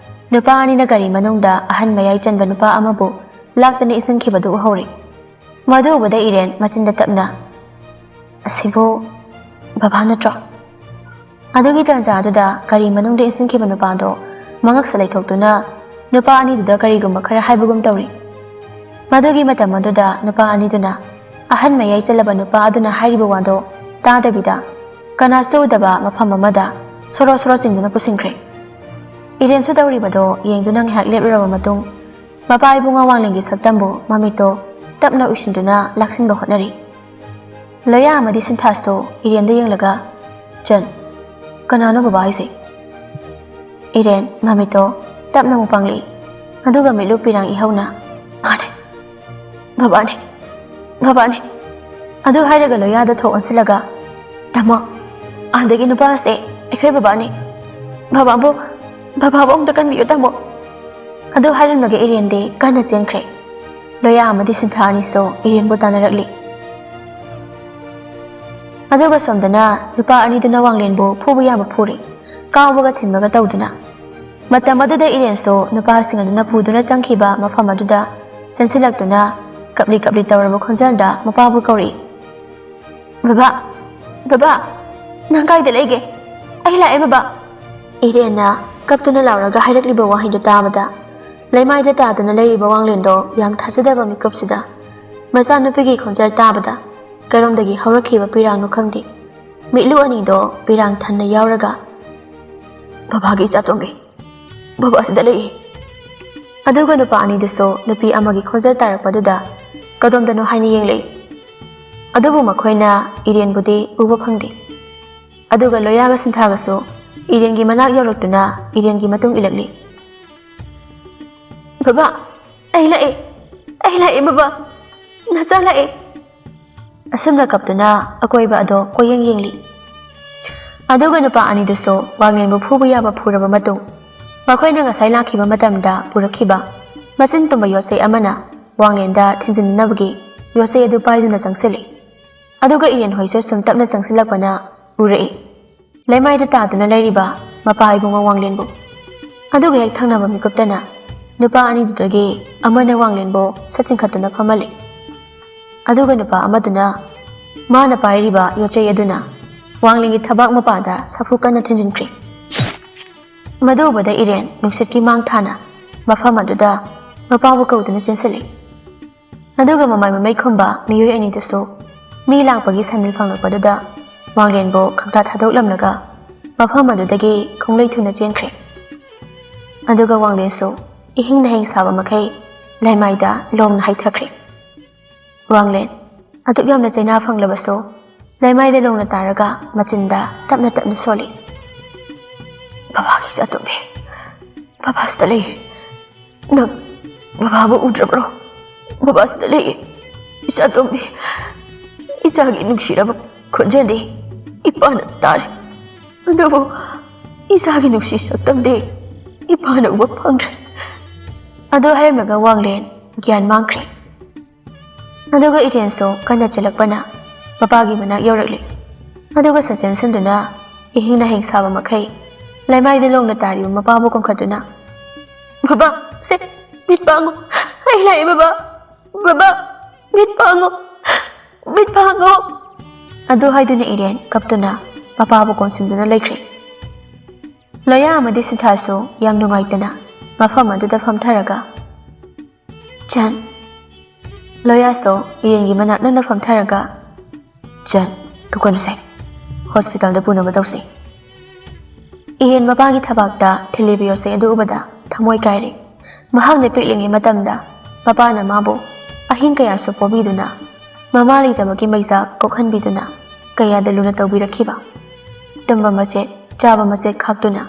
ꯅꯨꯄꯥ ꯑꯅꯤꯅ ꯒꯥꯔꯤ ꯃꯅꯨꯡꯗ ꯑꯍꯟ ꯃꯌꯥꯏ ꯆꯟꯕ ꯅꯨꯄꯥ ꯑꯃꯕꯨ ꯂꯥꯛꯇꯅ ꯏꯟꯁꯤꯟꯈꯤꯕꯗꯨ ꯎꯍꯧꯔꯤ꯫ ꯃꯗꯨ ꯎꯕꯗ ꯏꯔꯦꯟ ꯃꯆꯤꯟꯗ ꯇꯞꯅ, "ꯑꯁꯤꯕꯨ ꯕꯕꯥ ꯅꯠꯇ꯭ꯔꯣ?" ꯑꯗꯨꯒꯤ ꯇꯥꯟꯖꯥꯗꯨꯗ ꯒꯥꯔꯤ ꯃꯅꯨꯡꯗ ꯏꯟꯁꯤꯟꯈꯤꯕ ꯅꯨꯄꯥꯗꯣ ꯃꯉꯛꯁ ꯂꯩꯊꯣꯛꯇꯨꯅ ꯅꯨꯄꯥ ꯑꯅꯤꯗꯨꯗ ꯀꯔꯤꯒꯨꯝꯕ ꯈꯔ ꯍꯥꯏꯕꯒꯨꯝ ꯇꯧꯔꯤ꯫ ꯃꯗꯨꯒꯤ ꯃꯇꯝ ꯑꯗꯨꯗ ꯅꯨꯄꯥ ꯑꯅꯤꯗꯨꯅ ꯑꯍꯟ ꯃꯌꯥꯏ ꯆꯜꯂꯕ ꯅꯨꯄꯥ ꯑꯗꯨꯅ ꯍꯥꯏꯔꯤꯕ ꯋꯥꯗꯣ ꯇꯥꯗꯕꯤꯗ ꯀꯅꯥꯁꯨ ꯎꯗꯕ ꯃꯐꯝ ꯑꯃꯗ ꯁꯣꯔꯣ ꯁꯣꯔꯣ ꯆꯤꯡꯗꯨꯅ ꯄꯨꯁꯤꯟꯈ꯭ꯔꯦ꯫ ꯏꯔꯦꯟꯁꯨ ꯇꯧꯔꯤꯕꯗꯣ ꯌꯦꯡꯗꯨꯅ ꯉꯥꯏꯍꯥꯛ ꯂꯦꯞꯂꯨꯔꯕ ꯃꯇꯨꯡ, ꯃꯄꯥ ꯏꯕꯨꯡꯉꯣ ꯋꯥꯡꯂꯦꯟꯒꯤ ꯁꯛꯇꯝꯕꯨ ꯃꯃꯤꯠꯇꯣ ꯇꯞꯅ ꯎꯏꯁꯤꯟꯗꯨꯅ ꯂꯥꯛꯁꯤꯟꯕ ꯍꯣꯠꯅꯔꯤ꯫ ꯂꯣꯌꯥ ꯑꯃꯗꯤ ꯁꯤꯟꯊꯥꯁꯇꯣ ꯏꯔꯦꯟꯗ ꯌꯦꯡꯂꯒ, "ꯆꯟ, ꯀꯅꯥꯅꯣ ꯕꯕꯥ ꯍꯥꯏꯁꯦ?" ꯏꯔꯦꯟ ꯃꯃꯤꯠꯇꯣ ꯇꯞꯅ ꯑꯃꯨꯛ ꯄꯥꯡꯂꯛꯏ, ꯑꯗꯨꯒ ꯃꯤꯠꯂꯨ ꯄꯤꯔꯥꯡ ꯏꯍꯧꯅ, "ꯃꯥꯅꯦ, ꯕꯕꯥꯅꯦ, ꯕꯕꯥꯅꯦ꯫" ꯑꯗꯨ ꯍꯥꯏꯔꯒ ꯂꯣꯌꯥꯗ ꯊꯣꯛ ꯑꯣꯟꯁꯤꯜꯂꯒ, "ꯇꯥꯃꯣ, ꯑꯗꯒꯤ ꯅꯨꯄꯥꯁꯦ ꯑꯩꯈꯣꯏ ꯕꯕꯥꯅꯦ꯫ ꯕꯕꯥꯕꯨ, ꯕꯕꯥꯕꯨ ꯑꯃꯨꯛꯇ ꯀꯟꯕꯤꯌꯨ, ꯇꯥꯃꯣ꯫" ꯑꯗꯨ ꯍꯥꯏꯔꯝꯂꯒ ꯏꯔꯦꯟꯗꯤ ꯀꯟꯅ ꯆꯦꯟꯈ꯭ꯔꯦ꯫ ꯂꯣꯌꯥ ꯑꯃꯗꯤ ꯁꯤꯟꯊꯥ ꯑꯅꯤꯁꯨ ꯏꯔꯦꯟꯕꯨ ꯇꯥꯟꯅꯔꯛꯂꯤ꯫ ꯑꯗꯨꯒ ꯁꯣꯝꯗꯅ ꯅꯨꯄꯥ ꯑꯅꯤꯗꯨꯅ ꯋꯥꯡꯂꯦꯟꯕꯨ ꯐꯨꯕ ꯌꯥꯕ ꯐꯨꯔꯤ, ꯀꯥꯎꯕꯒ ꯊꯤꯟꯕꯒ ꯇꯧꯗꯨꯅ꯫ ꯃꯇꯝ ꯑꯗꯨꯗ ꯏꯔꯦꯟꯁꯨ ꯅꯨꯄꯥꯁꯤꯡ ꯑꯗꯨꯅ ꯄꯨꯗꯨꯅ ꯆꯪꯈꯤꯕ ꯃꯐꯝ ꯑꯗꯨꯗ ꯆꯦꯟꯁꯤꯜꯂꯛꯇꯨꯅ ꯀꯞꯂꯤ ꯀꯞꯂꯤ ꯇꯧꯔꯕ ꯈꯣꯟꯖꯦꯜꯗ ꯃꯄꯥꯕꯨ ꯀꯧꯔꯛꯏ꯫ "ꯕꯕꯥ, ꯕꯕꯥ, ꯅꯪ ꯀꯥꯏꯗ ꯂꯩꯒꯦ? ꯑꯩ ꯂꯥꯛꯑꯦ ꯕꯕꯥ!" ꯏꯔꯦꯟꯅ ꯀꯞꯇꯨꯅ ꯂꯥꯎꯔꯒ ꯍꯥꯏꯔꯛꯂꯤꯕ ꯋꯥꯍꯩꯗꯨ ꯇꯥꯕꯗ, ꯂꯩꯃꯥꯏꯗ ꯇꯥꯗꯨꯅ ꯂꯩꯔꯤꯕ ꯋꯥꯡꯂꯦꯟꯗꯣ ꯌꯥꯝ ꯊꯥꯖꯗꯕ ꯃꯤꯀꯨꯞꯁꯤꯗ, ꯃꯆꯥꯅꯨꯄꯤꯒꯤ ꯈꯣꯟꯖꯦꯜ ꯇꯥꯕꯗ ꯀꯔꯣꯝꯗꯒꯤ ꯍꯧꯔꯛꯈꯤꯕ ꯄꯤꯔꯥꯡꯅꯣ ꯈꯪꯗꯦ, ꯃꯤꯠꯂꯨ ꯑꯅꯤꯗꯣ ꯄꯤꯔꯥꯡ ꯊꯟꯅ ꯌꯥꯎꯔꯒ, "ꯕꯕꯥꯒꯤ ꯏꯆꯥꯇꯣꯝꯕꯤ, ꯕꯕꯥ ꯑꯁꯤꯗ ꯂꯩꯌꯦ꯫" ꯑꯗꯨꯒ ꯅꯨꯄꯥ ꯑꯅꯤꯗꯨꯁꯨ ꯅꯨꯄꯤ ꯑꯃꯒꯤ ꯈꯣꯟꯖꯦꯜ ꯇꯥꯔꯛꯄꯗꯨꯗ ꯀꯗꯣꯝꯗꯅꯣ ꯍꯥꯏꯅ ꯌꯦꯡꯂꯛꯏ꯫ ꯑꯗꯨꯕꯨ ꯃꯈꯣꯏꯅ ꯏꯔꯦꯟꯕꯨꯗꯤ ꯎꯕ ꯐꯪꯗꯦ꯫ ꯑꯗꯨꯒ ꯂꯣꯌꯥꯒ ꯁꯤꯟꯊꯥꯒꯁꯨ ꯏꯔꯦꯟꯒꯤ ꯃꯅꯥꯛ ꯌꯧꯔꯛꯇꯨꯅ ꯏꯔꯦꯟꯒꯤ ꯃꯇꯨꯡ ꯏꯜꯂꯛꯂꯤ꯫ "ꯕꯕꯥ, ꯑꯩ ꯂꯥꯛꯑꯦ, ꯑꯩ ꯂꯥꯛꯑꯦ ꯕꯕꯥ, ꯅꯆꯥ ꯂꯥꯛꯑꯦ꯫" ꯑꯁꯨꯝꯅ ꯀꯞꯇꯨꯅ ꯑꯀꯣꯏꯕ ꯑꯗꯣ ꯀꯣꯏꯌꯦꯡ ꯌꯦꯡꯂꯤ꯫ ꯑꯗꯨꯒ ꯅꯨꯄꯥ ꯑꯅꯤꯗꯨꯁꯨ ꯋꯥꯡꯂꯦꯟꯕꯨ ꯐꯨꯕ ꯌꯥꯕ ꯐꯨꯔꯕ ꯃꯇꯨꯡ, ꯃꯈꯣꯏꯅ ꯉꯁꯥꯏ ꯂꯥꯛꯈꯤꯕ ꯃꯇꯝꯗ ꯄꯨꯔꯛꯈꯤꯕ ꯃꯆꯤꯟ ꯇꯨꯝꯕ ꯌꯣꯠꯆꯩ ꯑꯃꯅ ꯋꯥꯡꯂꯦꯟꯗ ꯊꯤꯟꯖꯤꯟꯅꯕꯒꯤ ꯌꯣꯠꯆꯩ ꯑꯗꯨ ꯄꯥꯏꯗꯨꯅ ꯆꯪꯁꯤꯜꯂꯤ꯫ ꯑꯗꯨꯒ ꯏꯔꯦꯟ ꯍꯣꯏꯁꯨ ꯁꯨꯝ ꯇꯞꯅ ꯆꯪꯁꯤꯜꯂꯛꯄꯅ ꯎꯔꯛꯏ꯫ ꯂꯩꯃꯥꯏꯗ ꯇꯥꯗꯨꯅ ꯂꯩꯔꯤꯕ ꯃꯄꯥ ꯏꯕꯨꯡꯉꯣ ꯋꯥꯡꯂꯦꯟꯕꯨ꯫ ꯑꯗꯨꯒ ꯍꯦꯛ ꯊꯪꯅꯕ ꯃꯤꯀꯨꯞꯇꯅ ꯅꯨꯄꯥ ꯑꯅꯤꯗꯨꯗꯒꯤ ꯑꯃꯅ ꯋꯥꯡꯂꯦꯟꯕꯨ ꯁꯠ ꯆꯤꯡꯈꯠꯇꯨꯅ ꯐꯝꯍꯜꯂꯤ꯫ ꯑꯗꯨꯒ ꯅꯨꯄꯥ ꯑꯃꯗꯨꯅ ꯃꯥꯅ ꯄꯥꯏꯔꯤꯕ ꯌꯣꯠꯆꯩ ꯑꯗꯨꯅ ꯋꯥꯡꯂꯦꯟꯒꯤ ꯊꯕꯥꯛ ꯃꯄꯥꯗ ꯁꯥꯐꯨ ꯀꯟꯅ ꯊꯤꯟꯖꯤꯟꯈ꯭ꯔꯦ꯫ ꯃꯗꯨ ꯎꯕꯗ ꯏꯔꯦꯟ ꯅꯨꯡꯁꯤꯠꯀꯤ ꯃꯥꯡ ꯊꯥꯅ ꯃꯐꯝ ꯑꯗꯨꯗ ꯃꯄꯥꯕꯨ ꯀꯧꯗꯨꯅ ꯆꯦꯟꯁꯤꯜꯂꯤ꯫ ꯑꯗꯨꯒ ꯃꯃꯥꯏ ꯃꯃꯩ ꯈꯨꯝꯕ ꯃꯤꯑꯣꯏ ꯑꯅꯤꯗꯨꯁꯨ ꯃꯤ ꯂꯥꯛꯄꯒꯤ ꯁꯥꯏꯅꯤꯜ ꯐꯪꯂꯛꯄꯗꯨꯗ ꯋꯥꯡꯂꯦꯟꯕꯨ ꯈꯪꯇꯥ ꯊꯥꯗꯣꯛꯂꯝꯂꯒ ꯃꯐꯝ ꯑꯗꯨꯗꯒꯤ ꯈꯣꯡꯂꯩ ꯊꯨꯅ ꯆꯦꯟꯈ꯭ꯔꯦ꯫ ꯑꯗꯨꯒ ꯋꯥꯡꯂꯦꯟꯁꯨ ꯏꯍꯤꯡ ꯅꯍꯤꯡ ꯁꯥꯕ ꯃꯈꯩ ꯂꯩꯃꯥꯏꯗ ꯂꯣꯡꯅ ꯍꯩꯊꯈ꯭ꯔꯦ꯫ ꯋꯥꯡꯂꯦꯟ ꯑꯗꯨꯛ ꯌꯥꯝꯅ ꯆꯩꯅꯥ ꯐꯪꯂꯕꯁꯨ ꯂꯩꯃꯥꯏꯗ ꯂꯣꯡꯅ ꯇꯥꯔꯒ ꯃꯆꯤꯟꯗ ꯇꯞꯅ ꯇꯞꯅ ꯁꯣꯜꯂꯤ꯫ "ꯕꯕꯥꯒꯤ ꯏꯆꯥꯇꯣꯝꯕꯤ, ꯕꯕꯥꯁꯤꯗ ꯂꯩ꯫ ꯅꯪ ꯕꯕꯥꯕꯨ ꯎꯗ꯭ꯔꯕ꯭ꯔꯣ? ꯕꯕꯥꯁꯤꯗ ꯂꯩ꯫ ꯏꯆꯥꯇꯣꯝꯕꯤ, ꯏꯆꯥꯒꯤ ꯅꯨꯡꯁꯤꯔꯕ ꯈꯣꯟꯖꯦꯜꯗꯤ ꯏꯄꯥꯅ ꯇꯥꯔꯦ꯫ ꯑꯗꯨꯕꯨ ꯏꯆꯥꯒꯤ ꯅꯨꯡꯁꯤ ꯁꯛꯇꯝꯗꯤ ꯏꯄꯥꯅ ꯎꯕ ꯐꯪꯗ꯭ꯔꯦ꯫" ꯑꯗꯨ ꯍꯥꯏꯔꯝꯂꯒ ꯋꯥꯡꯂꯦꯟ ꯒ꯭ꯌꯥꯟ ꯃꯥꯡꯈ꯭ꯔꯦ꯫ ꯑꯗꯨꯒ ꯏꯔꯦꯟꯁꯨ ꯀꯟꯅ ꯆꯦꯜꯂꯛꯄꯅ ꯃꯄꯥꯒꯤ ꯃꯅꯥꯛ ꯌꯧꯔꯛꯂꯤ꯫ ꯑꯗꯨꯒ ꯁꯠ ꯆꯦꯟꯁꯤꯟꯗꯨꯅ ꯏꯍꯤꯡ ꯅꯍꯤꯡ ꯁꯥꯕ ꯃꯈꯩ ꯂꯩꯃꯥꯏꯗ ꯂꯣꯡꯅ ꯇꯥꯔꯤꯕ ꯃꯄꯥꯕꯨ ꯀꯣꯟꯈꯠꯇꯨꯅ, "ꯕꯕꯥ, ꯁꯦ, ꯃꯤꯠ ꯄꯥꯡꯉꯨ꯫ ꯑꯩ ꯂꯥꯛꯑꯦ ꯕꯕꯥ꯫ ꯕꯕꯥ, ꯃꯤꯠ ꯄꯥꯡꯉꯨ꯫ ꯃꯤꯠ ꯄꯥꯡꯉꯨ!" ꯑꯗꯨ ꯍꯥꯏꯗꯨꯅ ꯏꯔꯦꯟ ꯀꯞꯇꯨꯅ ꯃꯄꯥꯕꯨ ꯀꯣꯟꯁꯤꯟꯗꯨꯅ ꯂꯩꯈ꯭ꯔꯦ꯫ ꯂꯣꯌꯥ ꯑꯃꯗꯤ ꯁꯤꯊꯥꯁꯨ ꯌꯥꯝ ꯅꯨꯡꯉꯥꯏꯇꯅ ꯃꯐꯝ ꯑꯗꯨꯗ ꯐꯝꯊꯔꯒ, "ꯆꯟ꯫" ꯂꯣꯌꯥꯁꯨ ꯏꯔꯦꯟꯒꯤ ꯃꯅꯥꯛ ꯅꯛꯅ ꯐꯝꯊꯔꯒ, "ꯆꯟ, ꯀꯞꯀꯅꯨꯁꯦ꯫ ꯍꯣꯁꯄꯤꯇꯥꯜꯗ ꯄꯨꯅꯕ ꯇꯧꯁꯤ꯫" ꯏꯔꯦꯟ ꯃꯄꯥꯒꯤ ꯊꯕꯥꯛꯇ ꯊꯤꯜꯂꯤꯕ ꯌꯣꯠꯆꯩ ꯑꯗꯨ ꯎꯕꯗ ꯊꯃꯣꯏ ꯀꯥꯏꯔꯦ꯫ ꯃꯍꯥꯛꯅ ꯄꯤꯛꯂꯤꯉꯩ ꯃꯇꯝꯗ ꯃꯄꯥꯅ ꯃꯥꯕꯨ ꯑꯍꯤꯡ ꯀꯌꯥꯁꯨ ꯄꯣꯕꯤꯗꯨꯅ, ꯃꯃꯥ ꯂꯩꯇꯕꯒꯤ ꯃꯩꯆꯥꯛ ꯀꯣꯛꯍꯟꯕꯤꯗꯨꯅ ꯀꯌꯥꯗ ꯂꯨꯅ ꯇꯧꯕꯤꯔꯛꯈꯤꯕ꯫ ꯇꯨꯝꯕ ꯃꯆꯦꯠ, ꯆꯥꯕ ꯃꯆꯦꯠ ꯈꯥꯛꯇꯨꯅ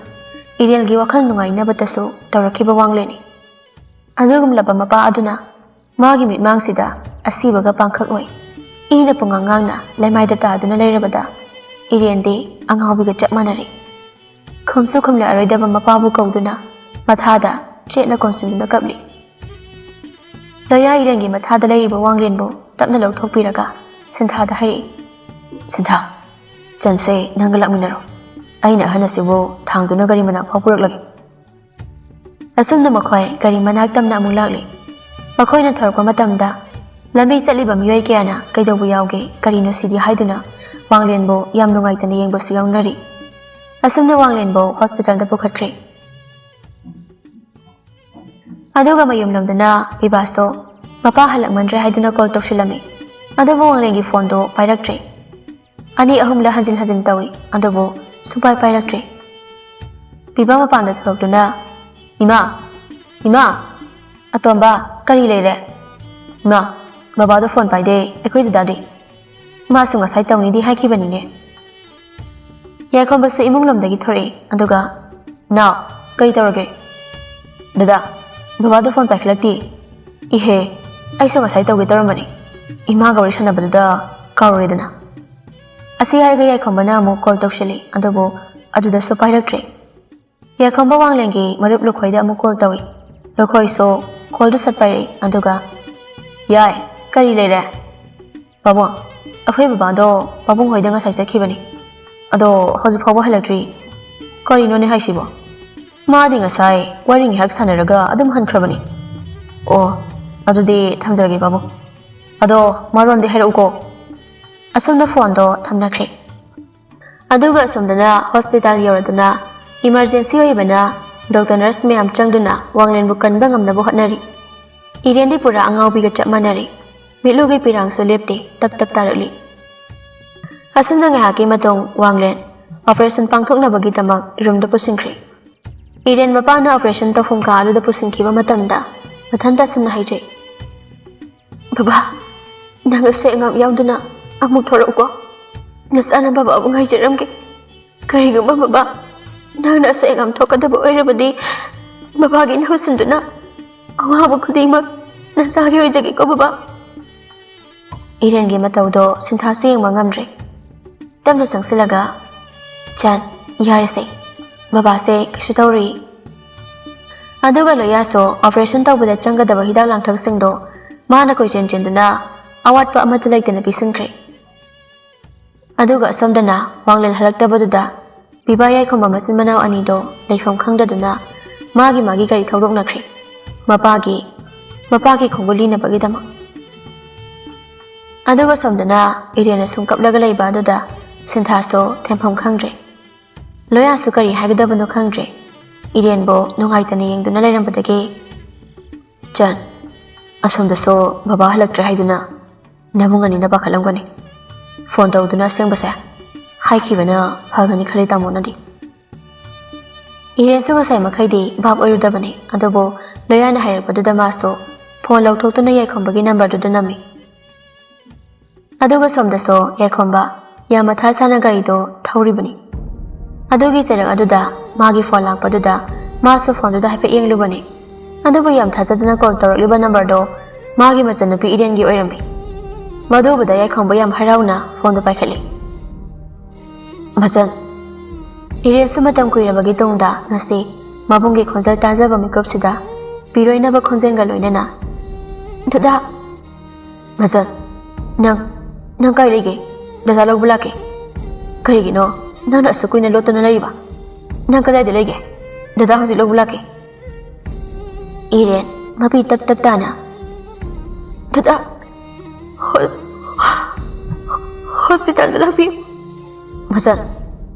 ꯏꯔꯦꯜꯒꯤ ꯋꯥꯈꯜ ꯅꯨꯡꯉꯥꯏꯅꯕꯇꯁꯨ ꯇꯧꯔꯛꯈꯤꯕ ꯋꯥꯡꯂꯦꯟꯅꯤ꯫ ꯑꯗꯨꯒꯨꯝꯂꯕ ꯃꯄꯥ ꯑꯗꯨꯅ ꯃꯥꯒꯤ ꯃꯤꯠꯃꯥꯡꯁꯤꯗ ꯑꯁꯤꯕꯒ ꯄꯥꯡꯈꯛ ꯑꯣꯏ꯫ ꯏꯅ ꯄꯨꯡꯉꯥꯡ ꯉꯥꯡꯅ ꯂꯩꯃꯥꯏꯗ ꯇꯥꯗꯨꯅ ꯂꯩꯔꯕꯗ ꯏꯔꯦꯟꯗꯤ ꯑꯉꯥꯎꯕꯤꯒ ꯆꯞ ꯃꯥꯟꯅꯔꯦ꯫ ꯈꯨꯝꯁꯨ ꯈꯨꯝꯂꯛꯑꯔꯣꯏꯗꯕ ꯃꯄꯥꯕꯨ ꯀꯧꯗꯨꯅ ꯃꯊꯥꯗ ꯆꯦꯠꯅ ꯀꯣꯟꯁꯤꯟꯗꯨꯅ ꯀꯞꯂꯤ꯫ ꯂꯣꯌꯥ ꯏꯔꯦꯟꯒꯤ ꯃꯊꯥꯗ ꯂꯩꯔꯤꯕ ꯋꯥꯡꯂꯦꯟꯕꯨ ꯇꯞꯅ ꯂꯧꯊꯣꯛꯄꯤꯔꯒ ꯁꯤꯟꯊꯥꯗ ꯍꯥꯏꯔꯛꯏ, "ꯁꯤꯟꯊꯥ, ꯆꯟꯁꯦ, ꯅꯪꯒ ꯂꯥꯛꯃꯤꯟꯅꯔꯣ꯫ ꯑꯩꯅ ꯑꯍꯟ ꯑꯁꯤꯕꯨ ꯊꯥꯡꯗꯨꯅ ꯒꯥꯔꯤ ꯃꯅꯥꯛ ꯐꯥꯎ ꯄꯨꯔꯛꯂꯒꯦ"꯫ ꯑꯁꯨꯝꯅ ꯃꯈꯣꯏ ꯒꯥꯔꯤ ꯃꯅꯥꯛ ꯇꯝꯅ ꯑꯃꯨꯛ ꯂꯥꯛꯂꯤ꯫ ꯃꯈꯣꯏꯅ ꯊꯧꯔꯛꯄ ꯃꯇꯝꯗ ꯂꯝꯕꯤ ꯆꯠꯂꯤꯕ ꯃꯤꯑꯣꯏ ꯀꯌꯥꯅ "ꯀꯩꯗꯧꯕ ꯌꯥꯎꯒꯦ, ꯀꯔꯤꯅꯣ ꯁꯤꯗꯤ?" ꯍꯥꯏꯗꯨꯅ ꯋꯥꯡꯂꯦꯟꯕꯨ ꯌꯥꯝ ꯅꯨꯡꯉꯥꯏꯇꯅ ꯌꯦꯡꯕꯁꯨ ꯌꯥꯎꯅꯔꯤ꯫ ꯑꯁꯨꯝꯅ ꯋꯥꯡꯂꯦꯟꯕꯨ ꯍꯣꯁꯄꯤꯇꯥꯜꯗ ꯄꯨꯈꯠꯈ꯭ꯔꯦ꯫ ꯑꯗꯨꯒ ꯃꯌꯨꯝꯂꯣꯝꯗꯅ ꯕꯤꯕꯥꯁꯨ ꯃꯄꯥ ꯍꯜꯂꯛꯃꯟꯗ꯭ꯔꯦ ꯍꯥꯏꯗꯨꯅ ꯀꯣꯜ ꯇꯧꯁꯤꯜꯂꯝꯃꯤ꯫ ꯑꯗꯨꯕꯨ ꯋꯥꯡꯂꯦꯟꯒꯤ ꯐꯣꯟꯗꯣ ꯄꯥꯏꯔꯛꯇ꯭ꯔꯦ꯫ ꯑꯅꯤ ꯑꯍꯨꯝꯂ ꯍꯟꯖꯤꯟ ꯍꯟꯖꯤꯟ ꯇꯧꯏ, ꯑꯗꯨꯕꯨ ꯁꯨꯡꯄꯥꯏ ꯄꯥꯏꯔꯛꯇ꯭ꯔꯦ꯫ ꯕꯤꯕꯥ ꯃꯄꯥꯟꯗ ꯊꯣꯛꯂꯛꯇꯨꯅ, "ꯏꯃꯥ, ꯏꯃꯥ!" "ꯑꯇꯣꯝꯕ, ꯀꯔꯤ ꯂꯩꯔꯦ?" "ꯏꯃꯥ, ꯕꯕꯥꯗꯣ ꯐꯣꯟ ꯄꯥꯏꯗꯦ, ꯑꯩꯈꯣꯏ ꯗꯗꯥꯗꯤ?" "ꯃꯥꯁꯨ ꯉꯁꯥꯏ ꯇꯧꯅꯤꯗꯤ ꯍꯥꯏꯈꯤꯕꯅꯤꯅꯦ꯫" ꯌꯥꯏꯈꯣꯝꯕꯁꯨ ꯏꯃꯨꯡ ꯂꯣꯝꯗꯒꯤ ꯊꯣꯔꯛꯏ, ꯑꯗꯨꯒ, "ꯅꯥꯎ, ꯀꯔꯤ ꯇꯧꯔꯒꯦ?" "ꯗꯗꯥ, ꯕꯕꯥꯗꯣ ꯐꯣꯟ ꯄꯥꯏꯈꯠꯂꯛꯇꯦ꯫" "ꯏꯍꯦ, ꯑꯩꯁꯨ ꯉꯁꯥꯏ ꯇꯧꯒꯦ ꯇꯧꯔꯝꯕꯅꯤ, ꯏꯃꯥꯒ ꯋꯥꯔꯤ ꯁꯥꯟꯅꯕꯗꯨꯗ ꯀꯥꯎꯔꯨꯔꯦꯗꯅ꯫" ꯑꯁꯤ ꯍꯥꯏꯔꯒ ꯌꯥꯏꯈꯣꯝꯕꯅ ꯑꯃꯨꯛ ꯀꯣꯜ ꯇꯧꯁꯤꯜꯂꯤ, ꯑꯗꯨꯕꯨ ꯑꯗꯨꯗꯁꯨ ꯄꯥꯏꯔꯛꯇ꯭ꯔꯦ꯫ ꯌꯥꯏꯈꯣꯝꯕ ꯋꯥꯡꯂꯦꯟꯒꯤ ꯃꯔꯨꯞ ꯂꯨꯈꯣꯏꯗ ꯑꯃꯨꯛ ꯀꯣꯜ ꯇꯧꯏ꯫ ꯂꯨꯈꯣꯏꯁꯨ ꯀꯣꯜꯗꯨ ꯁꯠ ꯄꯥꯏꯔꯛꯏ, ꯑꯗꯨꯒ, "ꯌꯥꯏ, ꯀꯔꯤ ꯂꯩꯔꯦ?" "ꯄꯥꯕꯨꯡ, ꯑꯩꯈꯣꯏ ꯕꯕꯥꯗꯣ ꯄꯥꯕꯨꯡ ꯍꯣꯏꯗ ꯉꯁꯥꯏ ꯆꯠꯈꯤꯕꯅꯤ, ꯑꯗꯣ ꯍꯧꯖꯤꯛ ꯐꯥꯎꯕ ꯍꯜꯂꯛꯇ꯭ꯔꯤ꯫" "ꯀꯔꯤꯅꯣꯅꯦ ꯍꯥꯏꯁꯤꯕꯣ? ꯃꯥꯗꯤ ꯉꯁꯥꯏ ꯋꯥꯔꯤ ꯉꯥꯏꯍꯥꯛ ꯁꯥꯟꯅꯔꯒ ꯑꯗꯨꯝ ꯍꯟꯈ꯭ꯔꯕꯅꯤ꯫" "ꯑꯣ, ꯑꯗꯨꯗꯤ ꯊꯝꯖꯔꯒꯦ ꯄꯥꯕꯨꯡ꯫ ꯑꯗꯣ ꯃꯔꯣꯟꯗꯤ ꯍꯥꯏꯔꯛꯎꯀꯣ꯫" ꯑꯁꯨꯝꯅ ꯐꯣꯟꯗꯣ ꯊꯝꯅꯈ꯭ꯔꯦ꯫ ꯑꯗꯨꯒ ꯑꯁꯣꯝꯗꯅ ꯍꯣꯁꯄꯤꯇꯥꯜ ꯌꯧꯔꯗꯨꯅ ꯏꯃꯔꯖꯦꯟꯁꯤ ꯑꯣꯏꯕꯅ ꯗꯣꯛꯇꯔ ꯅꯔꯁ ꯃꯌꯥꯝ ꯆꯪꯗꯨꯅ ꯋꯥꯡꯂꯦꯟꯕꯨ ꯀꯟꯕ ꯉꯝꯅꯕ ꯍꯣꯠꯅꯔꯤ꯫ ꯏꯔꯦꯟꯗꯤ ꯄꯨꯔꯥ ꯑꯉꯥꯎꯕꯤꯒ ꯆꯞ ꯃꯥꯟꯅꯔꯦ꯫ ꯃꯤꯠꯂꯨꯒꯤ ꯄꯤꯔꯥꯡꯁꯨ ꯂꯦꯞꯇꯦ, ꯇꯞ ꯇꯞ ꯇꯥꯔꯛꯂꯤ꯫ ꯑꯁꯨꯝꯅ ꯉꯥꯏꯍꯥꯛꯀꯤ ꯃꯇꯨꯡ ꯋꯥꯡꯂꯦꯟ ꯑꯣꯄꯔꯦꯁꯟ ꯄꯥꯡꯊꯣꯛꯅꯕꯒꯤꯗꯃꯛ ꯔꯨꯝꯗ ꯄꯨꯁꯤꯟꯈ꯭ꯔꯦ꯫ ꯏꯔꯦꯟ ꯃꯄꯥꯅ ꯑꯣꯄꯔꯦꯁꯟ ꯇꯧꯐꯝ ꯀꯥ ꯑꯗꯨꯗ ꯄꯨꯁꯤꯟꯈꯤꯕ ꯃꯇꯝꯗ ꯃꯊꯟꯇ ꯑꯁꯨꯝꯅ ꯍꯥꯏꯖꯩ, "ꯕꯕꯥ, ꯅꯪ ꯑꯁꯣꯏ ꯑꯉꯥꯝ ꯌꯥꯎꯗꯅ ꯑꯃꯨꯛ ꯊꯣꯔꯛꯎꯀꯣ꯫ ꯅꯆꯥꯅ ꯕꯕꯥꯕꯨ ꯉꯥꯏꯖꯔꯝꯒꯦ꯫ ꯀꯔꯤꯒꯨꯝꯕ ꯕꯕꯥ, ꯅꯪꯅ ꯑꯁꯣꯏ ꯑꯉꯥꯝ ꯊꯣꯛꯀꯗꯕ ꯑꯣꯏꯔꯕꯗꯤ ꯕꯕꯥꯒꯤ ꯏꯅꯥꯎꯁꯤꯡꯗꯨꯅ ꯑꯋꯥꯕ ꯈꯨꯗꯤꯡꯃꯛ ꯅꯆꯥꯒꯤ ꯑꯣꯏꯖꯒꯦꯀꯣ ꯕꯕꯥ꯫" ꯏꯔꯦꯟꯒꯤ ꯃꯇꯧꯗꯣ ꯁꯤꯟꯊꯥꯁꯨ ꯌꯦꯡꯕ ꯉꯝꯗ꯭ꯔꯦ꯫ ꯇꯞꯅ ꯆꯪꯁꯤꯜꯂꯒ, "ꯆꯟ, ꯌꯥꯔꯦꯁꯦ, ꯕꯕꯥꯁꯦ ꯀꯩꯁꯨ ꯇꯧꯔꯤ"꯫ ꯑꯗꯨꯒ ꯂꯣꯌꯥꯁꯨ ꯑꯣꯄꯔꯦꯁꯟ ꯇꯧꯕꯗ ꯆꯪꯒꯗꯕ ꯍꯤꯗꯥꯛ ꯂꯥꯡꯊꯛꯁꯤꯡꯗꯣ ꯃꯥꯅ ꯀꯣꯏꯆꯦꯟ ꯆꯦꯟꯗꯨꯅ ꯑꯋꯥꯠꯄ ꯑꯃꯠꯇ ꯂꯩꯇꯅ ꯄꯤꯁꯤꯟꯈ꯭ꯔꯦ꯫ ꯑꯗꯨꯒ ꯑꯁꯣꯝꯗꯅ ꯋꯥꯡꯂꯦꯟ ꯍꯜꯂꯛꯇꯕꯗꯨꯗ ꯄꯤꯕꯥ ꯌꯥꯏꯈꯣꯝꯕ ꯃꯆꯤꯟ ꯃꯅꯥꯎ ꯑꯅꯤꯗꯣ ꯂꯩꯐꯝ ꯈꯪꯗꯗꯨꯅ ꯃꯥꯒꯤ ꯃꯥꯒꯤ ꯒꯥꯔꯤ ꯊꯧꯗꯣꯛꯅꯈ꯭ꯔꯦ, ꯃꯄꯥꯒꯤ, ꯃꯄꯥꯒꯤ ꯈꯣꯡꯒꯨꯜ ꯂꯤꯅꯕꯒꯤꯗꯃꯛ꯫ ꯑꯗꯨꯒ ꯁꯣꯝꯗꯅ ꯏꯔꯦꯟꯅ ꯁꯨꯝ ꯀꯞꯂꯒ ꯂꯩꯕ ꯑꯗꯨꯗ ꯁꯤꯟꯊꯥꯁꯨ ꯊꯦꯝꯐꯝ ꯈꯪꯗ꯭ꯔꯦ꯫ ꯂꯣꯌꯥꯁꯨ ꯀꯔꯤ ꯍꯥꯏꯒꯗꯕꯅꯣ ꯈꯪꯗ꯭ꯔꯦ꯫ ꯏꯔꯦꯟꯕꯨ ꯅꯨꯡꯉꯥꯏꯇꯅ ꯌꯦꯡꯗꯨꯅ ꯂꯩꯔꯝꯕꯗꯒꯤ, "ꯆꯟ, ꯑꯁꯣꯝꯗꯁꯨ ꯕꯕꯥ ꯍꯜꯂꯛꯇ꯭ꯔꯦ ꯍꯥꯏꯗꯨꯅ ꯅꯕꯨꯡ ꯑꯅꯤꯅ ꯄꯥꯈꯠꯂꯝꯒꯅꯤ꯫ ꯐꯣꯟ ꯇꯧꯗꯨꯅ ꯑꯁꯦꯡꯕꯁꯦ ꯍꯥꯏꯈꯤꯕꯅ ꯐꯒꯅꯤ ꯈꯜꯂꯤ ꯇꯥꯃꯣꯅꯗꯤ"꯫ ꯏꯔꯦꯟꯁꯨ ꯉꯁꯥꯏ ꯃꯈꯩꯗꯤ ꯚꯥꯞ ꯑꯣꯏꯔꯨꯗꯕꯅꯤ, ꯑꯗꯨꯕꯨ ꯂꯣꯌꯥꯅ ꯍꯥꯏꯔꯛꯄꯗꯨꯗ ꯃꯥꯁꯨ ꯐꯣꯟ ꯂꯧꯊꯣꯛꯇꯨꯅ ꯌꯥꯏꯈꯣꯝꯕꯒꯤ ꯅꯝꯕꯔꯗꯨꯗ ꯅꯝꯃꯤ꯫ ꯑꯗꯨꯒ ꯁꯣꯝꯗꯁꯨ ꯌꯥꯏꯈꯣꯝꯕ ꯌꯥꯝ ꯃꯊꯥ ꯁꯥꯅ ꯒꯥꯔꯤꯗꯣ ꯊꯧꯔꯤꯕꯅꯤ꯫ ꯑꯗꯨꯒꯤ ꯆꯩꯔꯛ ꯑꯗꯨꯗ ꯃꯥꯒꯤ ꯐꯣꯟ ꯂꯥꯛꯄꯗꯨꯗ ꯃꯥꯁꯨ ꯐꯣꯟꯗꯨꯗ ꯍꯥꯏꯐꯦꯠ ꯌꯦꯡꯂꯨꯕꯅꯤ꯫ ꯑꯗꯨꯕꯨ ꯌꯥꯝ ꯊꯥꯖꯗꯅ ꯀꯣꯜ ꯇꯧꯔꯛꯂꯤꯕ ꯅꯝꯕꯔꯗꯣ ꯃꯥꯒꯤ ꯃꯆꯟꯅꯨꯄꯤ ꯏꯔꯦꯟꯒꯤ ꯑꯣꯏꯔꯝꯃꯤ꯫ ꯃꯗꯨ ꯎꯕꯗ ꯌꯥꯏꯈꯣꯝꯕ ꯌꯥꯝ ꯍꯔꯥꯎꯅ ꯐꯣꯟꯗꯨ ꯄꯥꯏꯈꯠꯂꯤ꯫ "ꯃꯆꯟ"꯫ ꯏꯔꯦꯟꯁꯨ ꯃꯇꯝ ꯀꯨꯏꯔꯕꯒꯤ ꯇꯨꯡꯗ ꯉꯁꯤ ꯃꯕꯨꯡꯒꯤ ꯈꯣꯟꯖꯦꯜ ꯇꯥꯖꯕ ꯃꯤꯀꯨꯞꯁꯤꯗ ꯄꯤꯔꯣꯏꯅꯕ ꯈꯣꯟꯖꯦꯜꯒ ꯂꯣꯏꯅꯅ, "ꯗꯗꯥ"꯫ "ꯃꯆꯟ, ꯅꯪ, ꯅꯪ ꯀꯥꯏ ꯂꯩꯒꯦ? ꯗꯗꯥ ꯂꯧꯕ ꯂꯥꯛꯀꯦ"꯫ "ꯀꯔꯤꯒꯤꯅꯣ ꯅꯪꯅ ꯑꯁꯨꯛ ꯀꯨꯏꯅ ꯂꯣꯠꯇꯨꯅ ꯂꯩꯔꯤꯕ? ꯅꯪ ꯀꯗꯥꯏꯗ ꯂꯩꯒꯦ? ꯗꯗꯥ ꯍꯧꯖꯤꯛ ꯂꯧꯕ ꯂꯥꯛꯀꯦ"꯫ ꯏꯔꯦꯟ, ꯃꯄꯤ ꯇꯞ ꯇꯞ ꯇꯥꯅ, "ꯗꯗꯥ, ꯍꯣ-, ꯍꯣꯁꯄꯤꯇꯥꯜꯗ ꯂꯥꯛꯄꯤꯌꯨ"꯫ "ꯃꯆꯟ,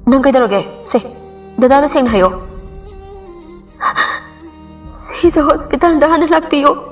ꯅꯪ ꯀꯩꯗꯧꯔꯒꯦ? ꯁꯦ, ꯗꯗꯥꯗ ꯁꯦꯡꯅ ꯍꯥꯏꯌꯣ"꯫ "ꯁꯤꯖ ꯍꯣꯁꯄꯤꯇꯥꯜꯗ ꯍꯥꯟꯅ ꯂꯥꯛꯄꯤꯌꯣ"꯫